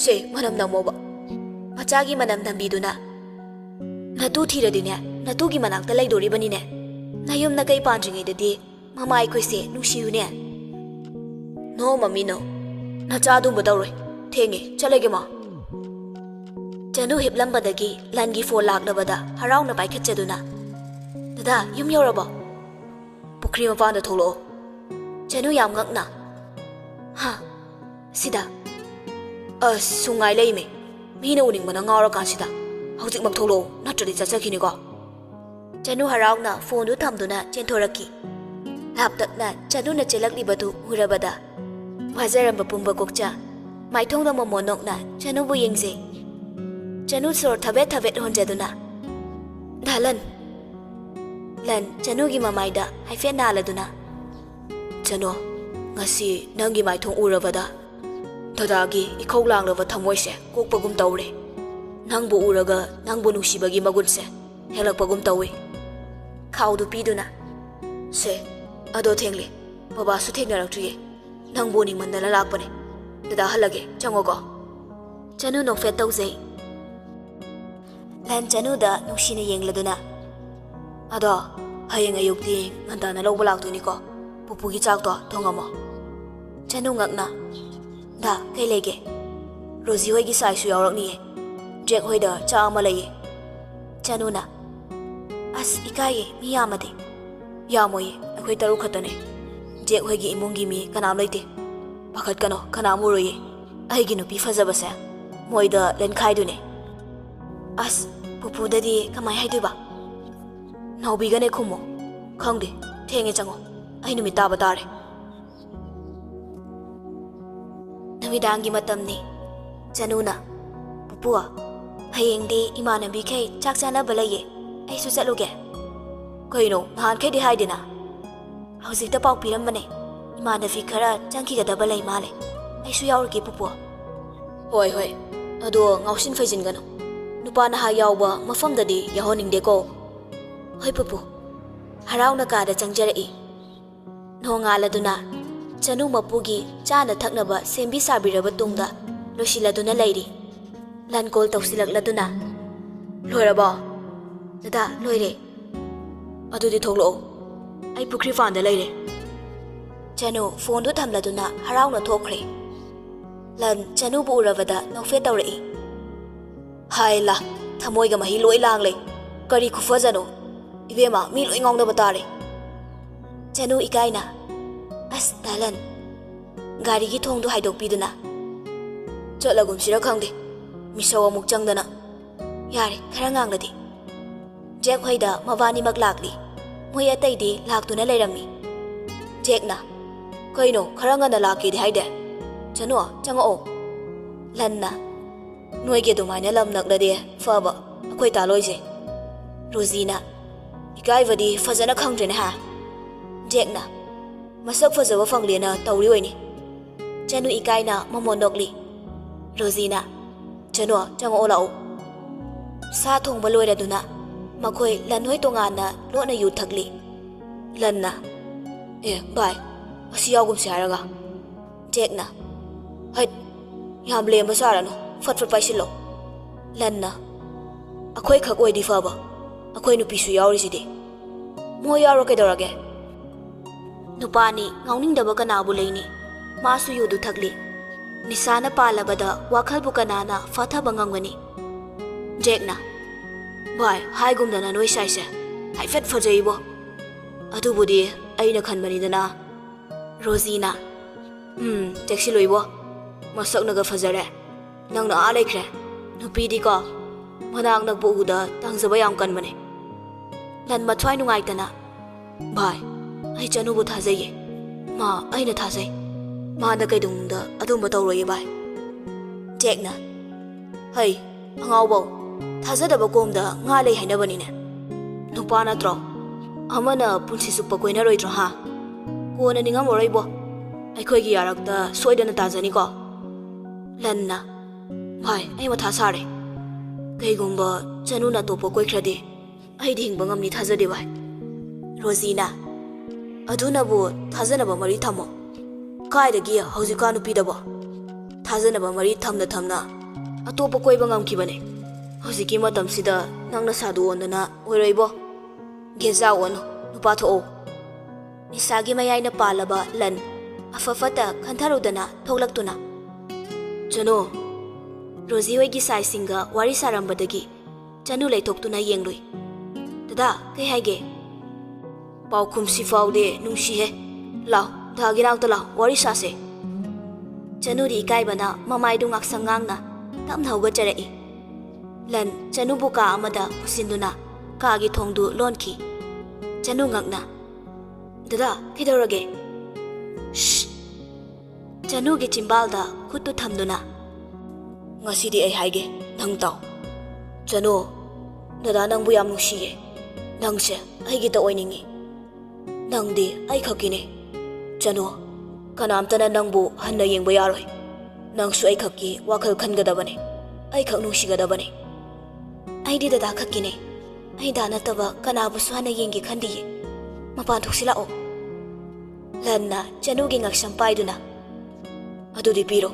ꯁꯦ, ꯃꯅꯝ ꯅꯝꯃꯣꯕ꯫" ꯃꯆꯥꯒꯤ ꯃꯅꯝ ꯅꯝꯕꯤꯗꯨꯅ, "ꯅꯇꯨ ꯊꯤꯔꯗꯤꯅꯦ, ꯅꯇꯨꯒꯤ ꯃꯅꯥꯛꯇ ꯂꯩꯗꯣꯔꯤꯕꯅꯤꯅꯦ꯫ ꯅꯌꯨꯝ ꯅꯀꯩ ꯄꯥꯟꯗ꯭ꯔꯤꯉꯩꯗꯗꯤ ꯃꯃꯥ ꯑꯩꯈꯣꯏꯁꯦ ꯅꯨꯡꯁꯤꯌꯨꯅꯦ꯫" "No, ꯃꯝꯃꯤ, no꯫ ꯅꯆꯥ ꯑꯗꯨꯝꯕ ꯇꯧꯔꯣꯏ꯫ ꯊꯦꯡꯉꯦ, ꯆꯠꯂꯒꯦ, ꯃꯥ꯫" ꯆꯅꯨ ꯍꯤꯞꯂꯝꯕꯗꯒꯤ ꯂꯟꯒꯤ ꯐꯣꯟ ꯂꯥꯛꯂꯕꯗ ꯍꯔꯥꯎꯅ ꯄꯥꯏꯈꯠꯆꯗꯨꯅ, "ꯗꯗꯥ, ꯌꯨꯝ ꯌꯧꯔꯕꯣ?" "ꯄꯨꯈ꯭ꯔꯤ ꯃꯄꯥꯟꯗ ꯊꯣꯛꯂꯛꯑꯣ꯫" ꯆꯅꯨ ꯌꯥꯝ ꯉꯛꯅ, "ꯍꯥ? ꯁꯤꯗ?" "ꯑꯁ, ꯁꯨꯡꯉꯥꯏ ꯂꯩꯃꯦ꯫ ꯃꯤꯅ ꯎꯅꯤꯡꯕꯅ ꯉꯥꯎꯔꯀꯥꯟꯁꯤꯗ꯫ ꯍꯧꯖꯤꯛꯃꯛ ꯊꯣꯛꯂꯛꯑꯣ, ꯅꯠꯇ꯭ꯔꯗꯤ ꯆꯠꯆꯈꯤꯅꯤꯀꯣ꯫" ꯆꯅꯨ ꯍꯔꯥꯎꯅ ꯐꯣꯟꯗꯨ ꯊꯝꯗꯨꯅ ꯆꯦꯟꯊꯣꯔꯛꯈꯤ꯫ ꯂꯥꯞꯇꯛꯅ ꯆꯅꯨꯅ ꯆꯦꯜꯂꯛꯂꯤꯕꯗꯨ ꯎꯔꯕꯗ ꯋꯥꯖꯔꯝꯕ ꯄꯨꯝꯕ ꯀꯣꯛꯆ ꯃꯥꯏꯊꯣꯡꯗ ꯃꯣꯃꯣꯟ ꯅꯣꯛꯅ ꯆꯅꯨꯕꯨ ꯌꯦꯡꯖꯩ꯫ ꯆꯅꯨ ꯁꯣꯔ ꯊꯕꯦꯠ ꯊꯕꯦꯠ ꯍꯣꯟꯖꯗꯨꯅ, "ꯗꯥ ꯂꯟ!" ꯂꯟ ꯆꯅꯨꯒꯤ ꯃꯃꯥꯏꯗ ꯍꯥꯏꯐꯦꯠ ꯅꯥꯜꯂꯗꯨꯅ, "ꯆꯅꯨ, ꯉꯁꯤ ꯅꯪꯒꯤ ꯃꯥꯏꯊꯣꯡ ꯎꯔꯕꯗ ꯗꯗꯥꯒꯤ ꯏꯈꯧ ꯂꯥꯡꯂꯕ ꯊꯃꯣꯏꯁꯦ ꯀꯣꯛꯄꯒꯨꯝ ꯇꯧꯔꯦ꯫ ꯅꯪꯕꯨ ꯎꯔꯒ ꯅꯪꯕꯨ ꯅꯨꯡꯁꯤꯕꯒꯤ ꯃꯒꯨꯟꯁꯦ ꯍꯦꯜꯂꯛꯄꯒꯨꯝ ꯇꯧꯏ꯫" ꯈꯥꯎꯗꯨ ꯄꯤꯗꯨꯅ, "ꯁꯦ, ꯑꯗꯣ ꯊꯦꯡꯂꯦ, ꯕꯕꯥꯁꯨ ꯊꯦꯡꯅꯔꯛꯇ꯭ꯔꯤꯌꯦ꯫ ꯅꯪꯕꯨ ꯎꯅꯤꯡꯃꯟꯗꯅ ꯂꯥꯛꯄꯅꯦ꯫ ꯗꯗꯥ ꯍꯜꯂꯒꯦ, ꯆꯪꯉꯣꯀꯣ꯫" ꯆꯅꯨ ꯅꯣꯛꯐꯦꯠ ꯇꯧꯖꯩ꯫ ꯂꯟ ꯆꯅꯨꯗ ꯅꯨꯡꯁꯤꯅ ꯌꯦꯡꯂꯗꯨꯅ, "ꯑꯗꯣ ꯍꯌꯦꯡ ꯑꯌꯨꯛꯇꯤ ꯉꯟꯇꯥꯅ ꯂꯧꯕ ꯂꯥꯛꯇꯣꯏꯅꯤꯀꯣ? ꯄꯨꯄꯨꯒꯤ ꯆꯥꯛꯇꯣ ꯊꯣꯡꯉꯝꯃꯣ꯫" ꯆꯅꯨ ꯉꯛꯅ, "ꯗꯥ, ꯀꯩ ꯂꯩꯒꯦ?" "ꯔꯣꯖꯤ ꯍꯣꯏꯒꯤ ꯁꯥꯏꯁꯨ ꯌꯥꯎꯔꯛꯅꯤꯌꯦ꯫ ꯖꯦꯛ ꯍꯣꯏꯗ ꯆꯥꯛ ꯑꯃ ꯂꯩꯌꯦ꯫" ꯆꯅꯨꯅ, "ꯑꯁ, ꯏꯀꯥꯏꯌꯦ, ꯃꯤ ꯌꯥꯝꯃꯗꯤ꯫" "ꯌꯥꯝꯃꯣꯏꯌꯦ, ꯑꯩꯈꯣꯏ ꯇꯔꯨꯛ ꯈꯛꯇꯅꯦ꯫ ꯖꯦꯛ ꯍꯣꯏꯒꯤ ꯏꯃꯨꯡꯒꯤ ꯃꯤ ꯀꯅꯥꯝ ꯂꯩꯇꯦ꯫ ꯄꯥꯈꯠꯀꯅꯣ, ꯀꯅꯥꯝ ꯎꯔꯣꯏꯌꯦ꯫ ꯑꯩꯒꯤ ꯅꯨꯄꯤ ꯐꯖꯕꯁꯦ ꯃꯣꯏꯗ ꯂꯦꯟꯈꯥꯏꯗꯨꯅꯦ꯫" "ꯑꯁ, ꯄꯨꯄꯨꯗꯗꯤ ꯀꯃꯥꯏ ꯍꯥꯏꯗꯣꯏꯕ?" "ꯅꯥꯎꯕꯤꯒꯅꯦ ꯈꯨꯝꯃꯣ꯫" "ꯈꯪꯗꯦ, ꯊꯦꯡꯉꯦ, ꯆꯪꯉꯣ, ꯑꯩ ꯅꯨꯃꯤꯠ ꯇꯥꯕ ꯇꯥꯔꯦ꯫" ꯅꯨꯃꯤꯗꯥꯡꯒꯤ ꯃꯇꯝꯅꯤ꯫ ꯆꯅꯨꯅ, "ꯄꯨꯄꯨ, ꯍꯌꯦꯡꯗꯤ ꯏꯃꯥꯟꯅꯕꯤꯈꯩ ꯆꯥꯛ ꯆꯥꯅꯕ ꯂꯩꯌꯦ, ꯑꯩꯁꯨ ꯆꯠꯂꯨꯒꯦ꯫" "ꯀꯩꯅꯣ, ꯅꯍꯥꯟꯈꯩꯗꯤ ꯍꯥꯏꯗꯦꯅ?" "ꯍꯧꯖꯤꯛꯇ ꯄꯥꯎ ꯄꯤꯔꯝꯕꯅꯦ, ꯏꯃꯥꯟꯅꯕꯤ ꯈꯔ ꯆꯪꯈꯤꯒꯗꯕ ꯂꯩ ꯃꯥꯜꯂꯦ, ꯑꯩꯁꯨ ꯌꯥꯎꯔꯒꯦ, ꯄꯨꯄꯨ꯫" "ꯍꯣꯏ, ꯍꯣꯏ, ꯑꯗꯣ ꯉꯥꯎꯁꯤꯟ ꯐꯩꯖꯤꯟꯒꯅꯨ꯫ ꯅꯨꯄꯥ ꯅꯍꯥ ꯌꯥꯎꯕ ꯃꯐꯝꯗꯗꯤ ꯌꯥꯎꯍꯟꯅꯤꯡꯗꯦꯀꯣ꯫" "ꯍꯣꯏ, ꯄꯨꯄꯨ꯫" ꯍꯔꯥꯎꯅ ꯀꯥꯗ ꯆꯪꯖꯔꯛꯏ꯫ ꯅꯣꯡꯉꯥꯜꯂꯗꯨꯅ ꯆꯅꯨ ꯃꯄꯨꯒꯤ ꯆꯥꯅ ꯊꯛꯅꯕ ꯁꯦꯝꯕꯤ ꯁꯥꯕꯤꯔꯕ ꯇꯨꯡꯗ ꯂꯣꯏꯁꯤꯜꯂꯗꯨꯅ ꯂꯩꯔꯤ꯫ ꯂꯟ ꯀꯣꯜ ꯇꯧꯁꯤꯜꯂꯛꯂꯗꯨꯅ, "ꯂꯣꯏꯔꯕꯣ?" "ꯗꯗꯥ, ꯂꯣꯏꯔꯦ꯫" "ꯑꯗꯨꯗꯤ ꯊꯣꯛꯂꯛꯑꯣ, ꯑꯩ ꯄꯨꯈ꯭ꯔꯤ ꯄꯥꯟꯗ ꯂꯩꯔꯦ꯫" ꯆꯅꯨ ꯐꯣꯟꯗꯨ ꯊꯝꯂꯗꯨꯅ ꯍꯔꯥꯎꯅ ꯊꯣꯛꯈ꯭ꯔꯦ꯫ ꯂꯟ ꯆꯅꯨꯕꯨ ꯎꯔꯕꯗ ꯅꯣꯛꯐꯦꯠ ꯇꯧꯔꯛꯏ꯫ "ꯍꯥꯏ ꯂꯥ, ꯊꯃꯣꯏꯒ ꯃꯍꯤ ꯂꯣꯏ ꯂꯥꯡꯂꯦ꯫ ꯀꯔꯤ ꯈꯨꯐꯖꯅꯣ? ꯏꯕꯦꯝꯃ, ꯃꯤ ꯂꯣꯏ ꯉꯥꯎꯅꯕ ꯇꯥꯔꯦ꯫" ꯆꯅꯨ ꯏꯀꯥꯏꯅ, "ꯑꯁ, ꯗꯥ ꯂꯟ꯫" ꯒꯥꯔꯤꯒꯤ ꯊꯣꯡꯗꯨ ꯍꯥꯏꯗꯣꯛꯄꯤꯗꯨꯅ, "ꯆꯠꯂꯒꯨꯝꯁꯤꯔ ꯈꯪꯗꯦ, ꯃꯤꯁꯧ ꯑꯃꯨꯛ ꯆꯪꯗꯅ꯫ ꯌꯥꯔꯦ, ꯈꯔ ꯉꯥꯡꯂꯗꯤ꯫" ꯖꯦꯛ ꯍꯣꯏꯗ ꯃꯕꯥꯅꯤꯃꯛ ꯂꯥꯛꯂꯤ꯫ ꯃꯣꯏ ꯑꯇꯩꯗꯤ ꯂꯥꯛꯇꯨꯅ ꯂꯩꯔꯝꯃꯤ꯫ ꯖꯦꯛꯅ, "ꯀꯩꯅꯣ, ꯈꯔ ꯉꯟꯅ ꯂꯥꯛꯀꯦꯗꯤ ꯍꯥꯏꯗꯦ? ꯆꯅꯨ, ꯆꯪꯉꯛꯑꯣ꯫" ꯂꯟꯅ, "ꯅꯣꯏꯒꯤ ꯑꯗꯨꯃꯥꯏꯅ ꯂꯝ ꯅꯛꯂꯗꯤ ꯐꯕ, ꯑꯩꯈꯣꯏ ꯇꯥꯂꯣꯏꯁꯦ꯫" ꯔꯣꯖꯤꯅ, "ꯏꯀꯥꯏꯕꯗꯤ ꯐꯖꯅ ꯈꯪꯗ꯭ꯔꯦꯅꯦ ꯍꯥ?" ꯖꯦꯛꯅ, "ꯃꯁꯛ ꯐꯖꯕ ꯐꯪꯂꯦꯅ ꯇꯧꯔꯤ ꯑꯣꯏꯅꯤ꯫" ꯆꯅꯨ ꯏꯀꯥꯏꯅ ꯃꯃꯣꯟ ꯅꯣꯛꯂꯤ꯫ ꯔꯣꯖꯤꯅ, "ꯆꯅꯨ, ꯆꯪꯉꯛꯑꯣ ꯂꯥꯛꯑꯣ꯫" ꯁꯥ ꯊꯣꯡꯕ ꯂꯣꯏꯔꯗꯨꯅ ꯃꯈꯣꯏ ꯂꯟꯍꯣꯏ ꯇꯣꯉꯥꯟꯅ ꯂꯣꯠꯅ ꯌꯨ ꯊꯛꯂꯤ꯫ ꯂꯟꯅ, "ꯑꯦ ꯚꯥꯏ, ꯑꯁꯤ ꯌꯥꯎꯒꯨꯝꯁꯤ ꯍꯥꯏꯔꯒ꯫" ꯖꯦꯛꯅ, "ꯍꯩꯠ, ꯌꯥꯝ ꯂꯦꯝꯕ ꯁꯥꯔꯅꯨ, ꯐꯠ ꯐꯠ ꯄꯥꯏꯁꯤꯜꯂꯣ꯫ ꯂꯟꯅ, ꯑꯩꯈꯣꯏ ꯈꯛ ꯑꯣꯏꯗꯤ ꯐꯕ, ꯑꯩꯈꯣꯏ ꯅꯨꯄꯤꯁꯨ ꯌꯥꯎꯔꯤꯁꯤꯗꯤ꯫ ꯃꯣꯏ ꯌꯥꯎꯔꯣ ꯀꯩꯗꯧꯔꯒꯦ? ꯅꯨꯄꯥꯅꯤ ꯉꯥꯎꯅꯤꯡꯗꯕ ꯀꯅꯥꯕꯨ ꯂꯩꯅꯤ? ꯃꯥꯁꯨ ꯌꯨꯗꯨ ꯊꯛꯂꯤ꯫ ꯅꯤꯁꯥꯅ ꯄꯥꯜꯂꯕꯗ ꯋꯥꯈꯜꯕꯨ ꯀꯅꯥꯅ ꯐꯥꯊꯕ ꯉꯝꯒꯅꯤ? ꯖꯦꯛꯅ, ꯚꯥꯏ, ꯍꯥꯏꯒꯨꯝꯗꯅ ꯅꯣꯏ ꯁꯥꯏꯁꯦ ꯍꯥꯏꯐꯦꯠ ꯐꯖꯩꯕꯣ꯫ ꯑꯗꯨꯕꯨꯗꯤ ꯑꯩꯅ ꯈꯟꯕꯅꯤꯗꯅ꯫ ꯔꯣꯖꯤꯅ, ꯎꯝ, ꯆꯦꯛꯁꯤꯜꯂꯨꯏꯕꯣ꯫ ꯃꯁꯛꯅꯒ ꯐꯖꯔꯦ꯫ ꯅꯪꯅ ꯑꯥ ꯂꯩꯈ꯭ꯔꯦ꯫ ꯅꯨꯄꯤꯗꯤꯀꯣ, ꯃꯅꯥꯛ ꯅꯛꯄ ꯎꯕꯗ ꯇꯥꯡꯖꯕ ꯌꯥꯝ ꯀꯟꯕꯅꯦ꯫ ꯂꯟ ꯃꯊ꯭ꯋꯥꯏ ꯅꯨꯡꯉꯥꯏꯇꯅ, ꯚꯥꯏ, ꯑꯩ ꯆꯅꯨꯕꯨ ꯊꯥꯖꯩꯌꯦ꯫ ꯃꯥ ꯑꯩꯅ ꯊꯥꯖꯩ꯫ ꯃꯥꯅ ꯀꯩꯗꯧꯅꯨꯡꯗ ꯑꯗꯨꯝꯕ ꯇꯧꯔꯣꯏꯌꯦ, ꯚꯥꯏ꯫ ꯖꯦꯛꯅ, ꯍꯩ, ꯑꯉꯥꯎꯕꯧ, ꯊꯥꯖꯗꯕ ꯀꯣꯝꯗ ꯉꯥ ꯂꯩ ꯍꯥꯏꯅꯕꯅꯤꯅꯦ꯫ ꯅꯨꯄꯥ ꯅꯠꯇ꯭ꯔꯣ? ꯑꯃꯅ ꯄꯨꯟꯁꯤ ꯆꯨꯞꯄ ꯀꯣꯏꯅꯔꯣꯏꯗ꯭ꯔꯣ, ꯍꯥ? ꯀꯣꯟꯅ ꯅꯤꯡꯉꯝꯃꯔꯣꯏꯕꯣ꯫ ꯑꯩꯈꯣꯏꯒꯤ ꯌꯥꯔꯛꯇ ꯁꯣꯏꯗꯅ ꯇꯥꯖꯅꯤꯀꯣ꯫ ꯂꯟꯅ, ꯚꯥꯏ, ꯑꯩ ꯃꯊꯥ ꯁꯥꯔꯦ꯫ ꯀꯩꯒꯨꯝꯕ ꯆꯅꯨꯅ ꯑꯇꯣꯞꯄ ꯀꯣꯏꯈ꯭ꯔꯗꯤ ꯑꯩꯗꯤ ꯍꯤꯡꯕ ꯉꯝꯅꯤ ꯊꯥꯖꯗꯦ, ꯚꯥꯏ꯫ ꯔꯣꯖꯤꯅ, ꯑꯗꯨꯅꯕꯨ ꯊꯥꯖꯅꯕ ꯃꯔꯤ ꯊꯝꯃꯣ꯫ ꯀꯥꯏꯗꯒꯤ ꯍꯧꯖꯤꯛꯀꯥꯟ ꯅꯨꯄꯤꯗꯕꯣ? ꯊꯥꯖꯅꯕ ꯃꯔꯤ ꯊꯝꯅ ꯊꯝꯅ ꯑꯇꯣꯞꯄ ꯀꯣꯏꯕ ꯉꯝꯈꯤꯕꯅꯦ꯫ ꯍꯧꯖꯤꯛꯀꯤ ꯃꯇꯝꯁꯤꯗ ꯅꯪ ꯅꯁꯥꯗꯨ ꯑꯣꯟꯗꯅ ꯑꯣꯏꯔꯣꯏꯕꯣ꯫ ꯒꯦꯖꯥ ꯑꯣꯟꯅꯨ, ꯅꯨꯄꯥ ꯊꯣꯛꯑꯣ꯫ ꯅꯤꯁꯥꯒꯤ ꯃꯌꯥꯏꯅ ꯄꯥꯜꯂꯕ ꯂꯟ ꯑꯐ ꯐꯠꯇ ꯈꯟꯊꯔꯨꯗꯅ ꯊꯣꯛꯂꯛꯇꯨꯅ, ꯆꯅꯨ, ꯔꯣꯖꯤ ꯍꯣꯏꯒꯤ ꯁꯥꯏꯁꯤꯡꯒ ꯋꯥꯔꯤ ꯁꯥꯔꯝꯕꯗꯒꯤ ꯆꯅꯨ ꯂꯩꯊꯣꯛꯇꯨꯅ ꯌꯦꯡꯂꯨꯏ꯫ ꯗꯗꯥ, ꯀꯩ ꯍꯥꯏꯒꯦ? ꯄꯥꯎꯈꯨꯝꯁꯤ ꯐꯥꯎꯗꯦ, ꯅꯨꯡꯁꯤꯍꯦ꯫ ꯂꯥꯎ, ꯗꯥꯒꯤ ꯅꯥꯛꯇ ꯂꯥꯎ, ꯋꯥꯔꯤ ꯁꯥꯁꯦ꯫ ꯆꯅꯨꯗꯤ ꯏꯀꯥꯏꯕꯅ ꯃꯃꯥꯏꯗꯨ ꯉꯥꯛꯁꯪ ꯉꯥꯡꯅ ꯇꯞꯅ ꯍꯧꯒꯠꯆꯔꯛꯏ꯫ ꯂꯟ ꯆꯅꯨꯕꯨ ꯀꯥ ꯑꯃꯗ ꯄꯨꯁꯤꯟꯗꯨꯅ ꯀꯥꯒꯤ ꯊꯣꯡꯗꯨ ꯂꯣꯟꯈꯤ꯫ ꯆꯅꯨ ꯉꯛꯅ, ꯗꯗꯥ, ꯀꯩꯗꯧꯔꯒꯦ? ꯁ꯭ꯁ! ꯆꯅꯨꯒꯤ ꯆꯤꯝꯕꯥꯜꯗ ꯈꯨꯠꯇꯨ ꯊꯝꯗꯨꯅ, ꯉꯁꯤꯗꯤ ꯑꯩ ꯍꯥꯏꯒꯦ, ꯅꯪ ꯇꯥꯎ꯫ ꯆꯅꯨ, ꯗꯗꯥ ꯅꯪꯕꯨ ꯌꯥꯝ ꯅꯨꯡꯁꯤꯌꯦ꯫ ꯅꯪꯁꯦ ꯑꯩꯒꯤꯇ ꯑꯣꯏꯅꯤꯡꯉꯤ꯫ ꯅꯪꯗꯤ ꯑꯩꯈꯛꯀꯤꯅꯦ꯫ ꯆꯅꯨ, ꯀꯅꯥꯝꯇꯅ ꯅꯪꯕꯨ ꯍꯟꯅ ꯌꯦꯡꯕ ꯌꯥꯔꯣꯏ꯫ ꯅꯪꯁꯨ ꯑꯩꯈꯛꯀꯤ ꯋꯥꯈꯜ ꯈꯟꯒꯗꯕꯅꯦ꯫ ꯑꯩꯈꯛ ꯅꯨꯡꯁꯤꯒꯗꯕꯅꯦ꯫ ꯑꯩꯗꯤ ꯗꯗꯥ ꯈꯛꯀꯤꯅꯦ꯫ ꯑꯩꯗ ꯅꯠꯇꯕ ꯀꯅꯥꯕꯨꯁꯨ ꯍꯟꯅ ꯌꯦꯡꯒꯦ ꯈꯟꯗꯤꯌꯦ꯫ ꯃꯄꯥꯟ ꯊꯣꯛꯁꯤ ꯂꯥꯛꯑꯣ꯫ ꯂꯟꯅ ꯆꯅꯨꯒꯤ ꯉꯛꯁꯝ ꯄꯥꯏꯗꯨꯅ, ꯑꯗꯨꯗꯤ ꯄꯤꯔꯣ,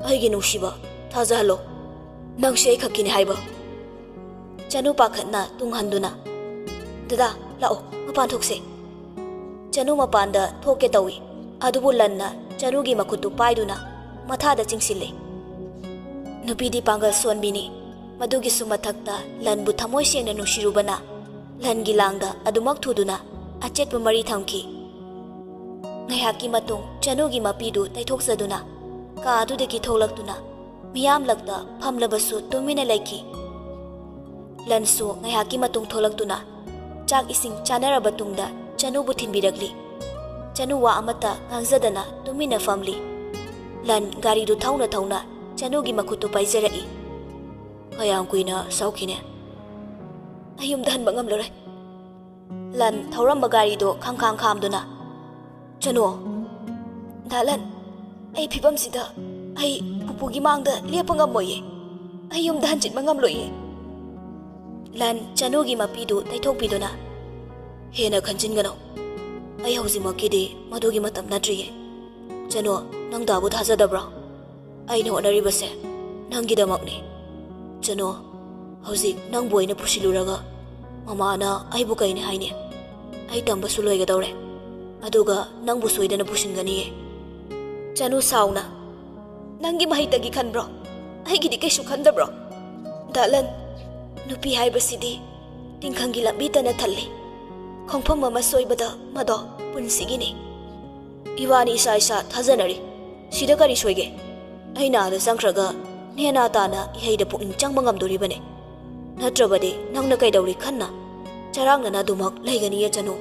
ꯑꯩꯒꯤ ꯅꯨꯡꯁꯤꯕ꯫ ꯊꯥꯖꯍꯜꯂꯣ꯫ ꯅꯪꯁꯦ ꯑꯩ ꯈꯛꯀꯤꯅꯦ ꯍꯥꯏꯕ꯫ ꯆꯅꯨ ꯄꯥꯈꯠꯅ ꯇꯨꯡ ꯍꯟꯗꯨꯅ, "ꯗꯗꯥ, ꯂꯥꯛꯑꯣ, ꯃꯄꯥꯟ ꯊꯣꯛꯁꯦ꯫" ꯆꯅꯨ ꯃꯄꯥꯟꯗ ꯊꯣꯛꯀꯦ ꯇꯧꯏ꯫ ꯑꯗꯨꯕꯨ ꯂꯟꯅ ꯆꯅꯨꯒꯤ ꯃꯈꯨꯠꯇꯨ ꯄꯥꯏꯗꯨꯅ ꯃꯊꯥꯗ ꯆꯤꯡꯁꯤꯜꯂꯦ꯫ ꯅꯨꯄꯤꯗꯤ ꯄꯥꯡꯒꯜ ꯁꯣꯟꯕꯤꯅꯤ꯫ ꯃꯗꯨꯒꯤꯁꯨ ꯃꯊꯛꯇ ꯂꯟꯕꯨ ꯊꯃꯣꯏ ꯁꯦꯡꯅ ꯅꯨꯡꯁꯤꯔꯨꯕꯅ ꯂꯟꯒꯤ ꯂꯥꯡꯗ ꯑꯗꯨꯃꯛ ꯊꯨꯗꯨꯅ ꯑꯆꯦꯠꯄ ꯃꯔꯤ ꯊꯝꯈꯤ꯫ ꯉꯥꯏꯍꯥꯛꯀꯤ ꯃꯇꯨꯡ ꯆꯅꯨꯒꯤ ꯃꯄꯤꯗꯨ ꯇꯩꯊꯣꯛꯆꯗꯨꯅ ꯀꯥ ꯑꯗꯨꯗꯒꯤ ꯊꯣꯛꯂꯛꯇꯨꯅ ꯃꯤꯌꯥꯝꯂꯛꯇ ꯐꯝꯂꯕꯁꯨ ꯇꯨꯃꯤꯟꯅ ꯂꯩꯈꯤ꯫ ꯂꯟꯁꯨ ꯉꯥꯏꯍꯥꯛꯀꯤ ꯃꯇꯨꯡ ꯊꯣꯛꯂꯛꯇꯨꯅ ꯆꯥꯛ ꯏꯁꯤꯡ ꯆꯥꯅꯔꯕ ꯇꯨꯡꯗ ꯆꯅꯨꯕꯨ ꯊꯤꯟꯕꯤꯔꯛꯂꯤ꯫ ꯆꯅꯨ ꯋꯥ ꯑꯃꯠꯇ ꯉꯥꯡꯖꯗꯅ ꯇꯨꯃꯤꯟꯅ ꯐꯝꯂꯤ꯫ ꯂꯟ ꯒꯥꯔꯤꯗꯨ ꯊꯧꯅ ꯊꯧꯅ ꯆꯅꯨꯒꯤ ꯃꯈꯨꯠꯇꯨ ꯄꯥꯏꯖꯔꯛꯏ꯫ "ꯀꯌꯥꯝ ꯀꯨꯏꯅ ꯁꯧꯈꯤꯅꯦ?" "ꯑꯩ ꯌꯨꯝꯗ ꯍꯟꯕ ꯉꯝꯂꯔꯣꯏ꯫" ꯂꯟ ꯊꯧꯔꯝꯕ ꯒꯥꯔꯤꯗꯣ ꯈꯪꯈꯥꯡ ꯈꯥꯝꯗꯨꯅ, "ꯆꯅꯨ꯫" "ꯗꯥ ꯂꯟ, ꯑꯩ ꯐꯤꯕꯝꯁꯤꯗ ꯑꯩ ꯄꯨꯄꯨꯒꯤ ꯃꯥꯡꯗ ꯂꯦꯞꯄ ꯉꯝꯃꯣꯏꯌꯦ꯫ ꯑꯩ ꯌꯨꯝꯗ ꯍꯟꯖꯤꯟꯕ ꯉꯝꯂꯣꯏꯌꯦ꯫" ꯂꯟ ꯆꯅꯨꯒꯤ ꯃꯄꯤꯗꯨ ꯇꯩꯊꯣꯛꯄꯤꯗꯨꯅ, "ꯍꯦꯟꯅ ꯈꯟꯖꯤꯟꯒꯅꯨ꯫ ꯑꯩ ꯍꯧꯖꯤꯛꯃꯛꯀꯤꯗꯤ ꯃꯗꯨꯒꯤ ꯃꯇꯝ ꯅꯠꯇ꯭ꯔꯤꯌꯦ꯫ ꯆꯅꯨ, ꯅꯪ ꯗꯥꯕꯨ ꯊꯥꯖꯗꯕ꯭ꯔꯣ? ꯑꯩꯅ ꯍꯣꯠꯅꯔꯤꯕꯁꯦ ꯅꯪꯒꯤꯗꯃꯛꯅꯤ꯫ ꯆꯅꯨ, ꯍꯧꯖꯤꯛ ꯅꯪꯕꯨ ꯑꯩꯅ ꯄꯨꯁꯤꯜꯂꯨꯔꯒ ꯃꯃꯥꯅ ꯑꯩꯕꯨ ꯀꯩꯅꯤ ꯍꯥꯏꯅꯤ? ꯑꯩ ꯇꯝꯕꯁꯨ ꯂꯣꯏꯒꯗꯧꯔꯦ꯫ ꯑꯗꯨꯒ ꯅꯪꯕꯨ ꯁꯣꯏꯗꯅ ꯄꯨꯁꯤꯟꯒꯅꯤꯌꯦ꯫" ꯆꯅꯨ ꯁꯥꯎꯅ, "ꯅꯪꯒꯤ ꯃꯍꯩꯇꯒꯤ ꯈꯟꯕ꯭ꯔꯣ? ꯑꯩꯒꯤꯗꯤ ꯀꯩꯁꯨ ꯈꯟꯗꯕ꯭ꯔꯣ? ꯗꯥ ꯂꯟ, ꯅꯨꯄꯤ ꯍꯥꯏꯕꯁꯤꯗꯤ ꯇꯤꯡꯈꯪꯒꯤ ꯂꯝꯕꯤꯇꯅ ꯊꯜꯂꯤ꯫ ꯈꯣꯡꯐꯝ ꯑꯃ ꯁꯣꯏꯕꯗ ꯃꯗꯣ ꯄꯨꯟꯁꯤꯒꯤꯅꯤ꯫ ꯏꯕꯥꯅꯤ ꯏꯁꯥ ꯏꯁꯥ ꯊꯥꯖꯅꯔꯤ꯫ ꯁꯤꯗ ꯀꯔꯤ ꯁꯣꯏꯒꯦ? ꯑꯩꯅ ꯑꯥꯗ ꯆꯪꯈ꯭ꯔꯒ ꯅꯦꯅꯥ ꯇꯥꯅ ꯏꯍꯩꯗ ꯄꯨꯛꯅꯤꯡ ꯆꯪꯕ ꯉꯝꯗꯣꯔꯤꯕꯅꯤ꯫ ꯅꯠꯇ꯭ꯔꯕꯗꯤ ꯅꯪꯅ ꯀꯩꯗꯧꯔꯤ ꯈꯟꯅ ꯆꯔꯥꯡꯅꯅ ꯑꯗꯨꯃꯛ ꯂꯩꯒꯅꯤꯌꯦ ꯆꯅꯨ?"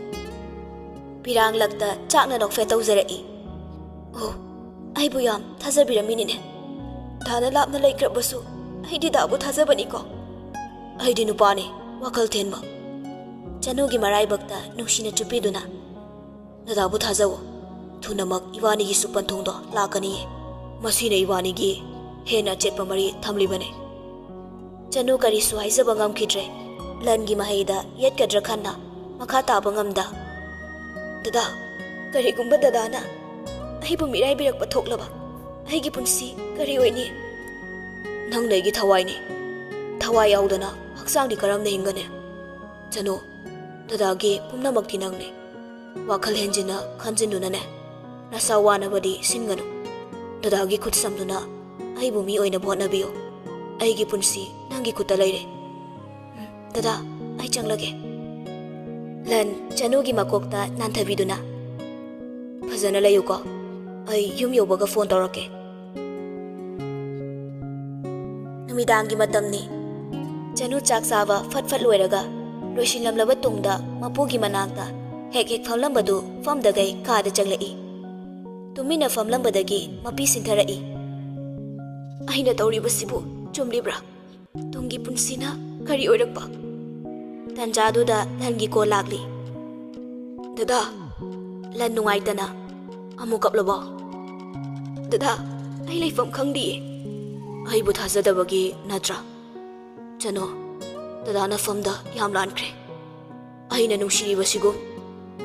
ꯄꯤꯔꯥꯡꯂꯛꯇ ꯆꯥꯛꯅ ꯅꯣꯛꯐꯦꯠ ꯇꯧꯖꯔꯛꯏ꯫ "ꯑꯣ, ꯑꯩꯕꯨ ꯌꯥꯝ ꯊꯥꯖꯕꯤꯔꯝꯃꯤꯅꯤꯅꯦ꯫ ꯗꯥꯅ ꯂꯥꯞꯅ ꯂꯩꯈ꯭ꯔꯕꯁꯨ ꯑꯩꯗꯤ ꯗꯥꯕꯨ ꯊꯥꯖꯕꯅꯤꯀꯣ꯫ ꯑꯩꯗꯤ ꯅꯨꯄꯥꯅꯤ, ꯋꯥꯈꯜ ꯊꯦꯟꯕ꯫" ꯆꯅꯨꯒꯤ ꯃꯔꯥꯏꯕꯛꯇ ꯅꯨꯡꯁꯤꯅ ꯆꯨꯞꯄꯤꯗꯨꯅ, "ꯅꯗꯥꯕꯨ ꯊꯥꯖꯧ꯫ ꯊꯨꯅꯃꯛ ꯏꯕꯥꯅꯤꯒꯤꯁꯨ ꯄꯟꯊꯨꯡꯗꯣ ꯂꯥꯛꯀꯅꯤꯌꯦ꯫ ꯃꯁꯤꯅ ꯏꯕꯥꯅꯤꯒꯤ ꯍꯦꯟꯅ ꯑꯆꯦꯠꯄ ꯃꯔꯤ ꯊꯝꯂꯤꯕꯅꯤ꯫" ꯆꯅꯨ ꯀꯔꯤꯁꯨ ꯍꯥꯏꯖꯕ ꯉꯝꯈꯤꯗ꯭ꯔꯦ꯫ ꯂꯟꯒꯤ ꯃꯍꯩꯗ ꯌꯦꯠꯀꯗ꯭ꯔꯥ ꯈꯟꯅ ꯃꯈꯥ ꯇꯥꯕ ꯉꯝꯗ, "ꯗꯗꯥ, ꯀꯔꯤꯒꯨꯝꯕ ꯗꯗꯥꯅ ꯑꯩꯕꯨ ꯃꯤꯔꯥꯏꯕꯤꯔꯛꯄ ꯊꯣꯛꯂꯕ ꯑꯩꯒꯤ ꯄꯨꯟꯁꯤ ꯀꯔꯤ ꯑꯣꯏꯅꯤ? ꯅꯪꯅ ꯑꯩꯒꯤ ꯊꯋꯥꯏꯅꯤ꯫ ꯊꯋꯥꯏ ꯌꯥꯎꯗꯅ ꯍꯛꯆꯥꯡꯗꯤ ꯀꯔꯝꯅ ꯍꯤꯡꯒꯅꯤ? ꯆꯅꯨ, ꯗꯗꯥꯒꯤ ꯄꯨꯝꯅꯃꯛꯇꯤ ꯅꯪꯅꯤ꯫ ꯋꯥꯈꯜ ꯍꯦꯟꯖꯤꯟꯅ ꯈꯟꯖꯤꯟꯗꯨꯅꯅꯦ, ꯅꯁꯥ ꯋꯥꯅꯕꯗꯤ ꯁꯤꯟꯒꯅꯨ꯫ ꯗꯗꯥꯒꯤ ꯈꯨꯠ ꯁꯝꯗꯨꯅ ꯑꯩꯕꯨ ꯃꯤ ꯑꯣꯏꯅꯕ ꯍꯣꯠꯅꯕꯤꯌꯨ꯫ ꯑꯩꯒꯤ ꯄꯨꯟꯁꯤ ꯅꯪꯒꯤ ꯈꯨꯠꯇ ꯂꯩꯔꯦ꯫ ꯎꯝ, ꯗꯗꯥ, ꯑꯩ ꯆꯪꯂꯒꯦ꯫ ꯂꯟ ꯆꯅꯨꯒꯤ ꯃꯀꯣꯛꯇ ꯅꯥꯟꯊꯕꯤꯗꯨꯅ, "ꯐꯖꯅ ꯂꯩꯌꯨꯀꯣ꯫ ꯑꯩ ꯌꯨꯝ ꯌꯧꯕꯒ ꯐꯣꯟ ꯇꯧꯔꯛꯀꯦ꯫" ꯅꯨꯃꯤꯗꯥꯡꯒꯤ ꯃꯇꯝꯅꯤ꯫ ꯆꯅꯨ ꯆꯥꯛ ꯆꯥꯕ ꯐꯠ ꯐꯠ ꯂꯣꯏꯔꯒ ꯂꯣꯏꯁꯤꯜꯂꯝꯂꯕ ꯇꯨꯡꯗ ꯃꯄꯨꯒꯤ ꯃꯅꯥꯛꯇ ꯍꯦꯛ ꯍꯦꯛ ꯐꯝꯂꯝꯕꯗꯨ ꯐꯝꯗꯒꯩ ꯀꯥꯗ ꯆꯪꯂꯛꯏ꯫ ꯇꯨꯃꯤꯟꯅ ꯐꯝꯂꯝꯕꯗꯒꯤ ꯃꯄꯤ ꯁꯤꯟꯊꯔꯛꯏ꯫ "ꯑꯩꯅ ꯇꯧꯔꯤꯕꯁꯤꯕꯨ ꯆꯨꯝꯂꯤꯕ꯭ꯔꯥ? ꯇꯨꯡꯒꯤ ꯄꯨꯟꯁꯤꯅ ꯀꯔꯤ ꯑꯣꯏꯔꯛꯄ?" ꯇꯟꯖꯥꯗꯨꯗ ꯂꯟꯒꯤ ꯀꯣꯜ ꯂꯥꯛꯂꯤ꯫ "ꯗꯗꯥ!" ꯂꯟ ꯅꯨꯡꯉꯥꯏꯇꯅ, "ꯑꯃꯨꯛ ꯀꯞꯂꯕꯣ?" "ꯗꯗꯥ, ꯑꯩ ꯂꯩꯐꯝ ꯈꯪꯗꯤꯌꯦ꯫" "ꯑꯩꯕꯨ ꯊꯥꯖꯗꯕꯒꯤ ꯅꯠꯇ꯭ꯔꯥ?" "ꯆꯅꯨ, ꯗꯗꯥꯅ ꯐꯝꯗ ꯌꯥꯝ ꯂꯥꯟꯈ꯭ꯔꯦ꯫ ꯑꯩꯅ ꯅꯨꯡꯁꯤꯔꯤꯕꯁꯤꯒꯨꯝ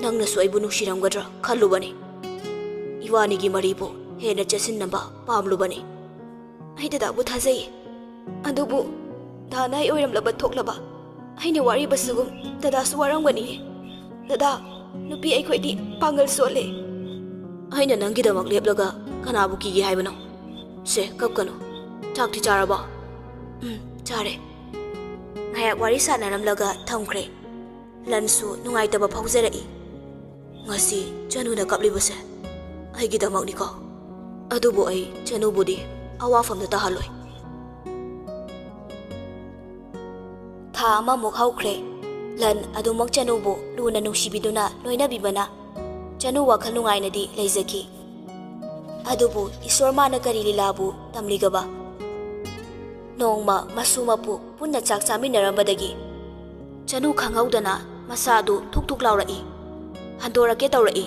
ꯅꯪꯅꯁꯨ ꯑꯩꯕꯨ ꯅꯨꯡꯁꯤꯔꯝꯒꯗ꯭ꯔꯥ ꯈꯜꯂꯨꯕꯅꯤ꯫ ꯏꯕꯥꯅꯤꯒꯤ ꯃꯔꯤꯕꯨ ꯍꯦꯟꯅ ꯆꯦꯠꯁꯤꯟꯅꯕ ꯄꯥꯝꯂꯨꯕꯅꯤ꯫" "ꯑꯩ ꯗꯗꯥꯕꯨ ꯊꯥꯖꯩ꯫ ꯑꯗꯨꯕꯨ ꯗꯥꯅ ꯑꯩ ꯑꯣꯏꯔꯝꯂꯕ ꯊꯣꯛꯂꯕ? ꯑꯩꯅ ꯋꯥꯔꯤꯕꯁꯤꯒꯨꯝ ꯗꯗꯥꯁꯨ ꯋꯥꯔꯝꯒꯅꯤꯌꯦ꯫ ꯗꯗꯥ, ꯅꯨꯄꯤ ꯑꯩꯈꯣꯏꯗꯤ ꯄꯥꯡꯒꯜ ꯁꯣꯜꯂꯦ꯫" "ꯑꯩꯅ ꯅꯪꯒꯤꯗꯃꯛ ꯂꯦꯞꯂꯒ ꯀꯅꯥꯕꯨ ꯀꯤꯒꯦ ꯍꯥꯏꯕꯅꯣ? ꯁꯦ, ꯀꯞꯀꯅꯨ꯫ ꯆꯥꯛꯇꯤ ꯆꯥꯔꯕꯣ?" "ꯎꯝ, ꯆꯥꯔꯦ꯫" ꯉꯥꯏꯍꯥꯛ ꯋꯥꯔꯤ ꯁꯥꯟꯅꯔꯝꯂꯒ ꯊꯝꯈ꯭ꯔꯦ꯫ ꯂꯟꯁꯨ ꯅꯨꯡꯉꯥꯏꯇꯕ ꯐꯥꯎꯖꯔꯛꯏ꯫ "ꯉꯁꯤ ꯆꯅꯨꯅ ꯀꯞꯂꯤꯕꯁꯦ ꯑꯩꯒꯤꯗꯃꯛꯅꯤꯀꯣ꯫ ꯑꯗꯨꯕꯨ ꯑꯩ ꯆꯅꯨꯕꯨꯗꯤ ꯑꯋꯥꯐꯝꯗ ꯇꯥꯍꯜꯂꯣꯏ꯫" ꯊꯥ ꯑꯃꯃꯨꯛ ꯍꯧꯈ꯭ꯔꯦ꯫ ꯂꯟ ꯑꯗꯨꯃꯛ ꯆꯅꯨꯕꯨ ꯂꯨꯅ ꯅꯨꯡꯁꯤꯕꯤꯗꯨꯅ ꯂꯣꯏꯅꯕꯤꯕꯅ ꯆꯅꯨ ꯋꯥꯈꯜ ꯅꯨꯡꯉꯥꯏꯅꯗꯤ ꯂꯩꯖꯈꯤ꯫ ꯑꯗꯨꯕꯨ ꯏꯁꯣꯔ ꯃꯥꯅ ꯀꯔꯤ ꯂꯤꯂꯥꯕꯨ ꯇꯝꯂꯤꯒꯕ? ꯅꯣꯡꯃ ꯃꯁꯨ ꯃꯄꯨ ꯄꯨꯟꯅ ꯆꯥꯛ ꯆꯥꯃꯤꯟꯅꯔꯝꯕꯗꯒꯤ ꯆꯅꯨ ꯈꯪꯍꯧꯗꯅ ꯃꯁꯥꯗꯨ ꯊꯨꯛ ꯊꯨꯛ ꯂꯥꯎꯔꯛꯏ꯫ ꯍꯟꯗꯣꯔꯛꯀꯦ ꯇꯧꯔꯛꯏ꯫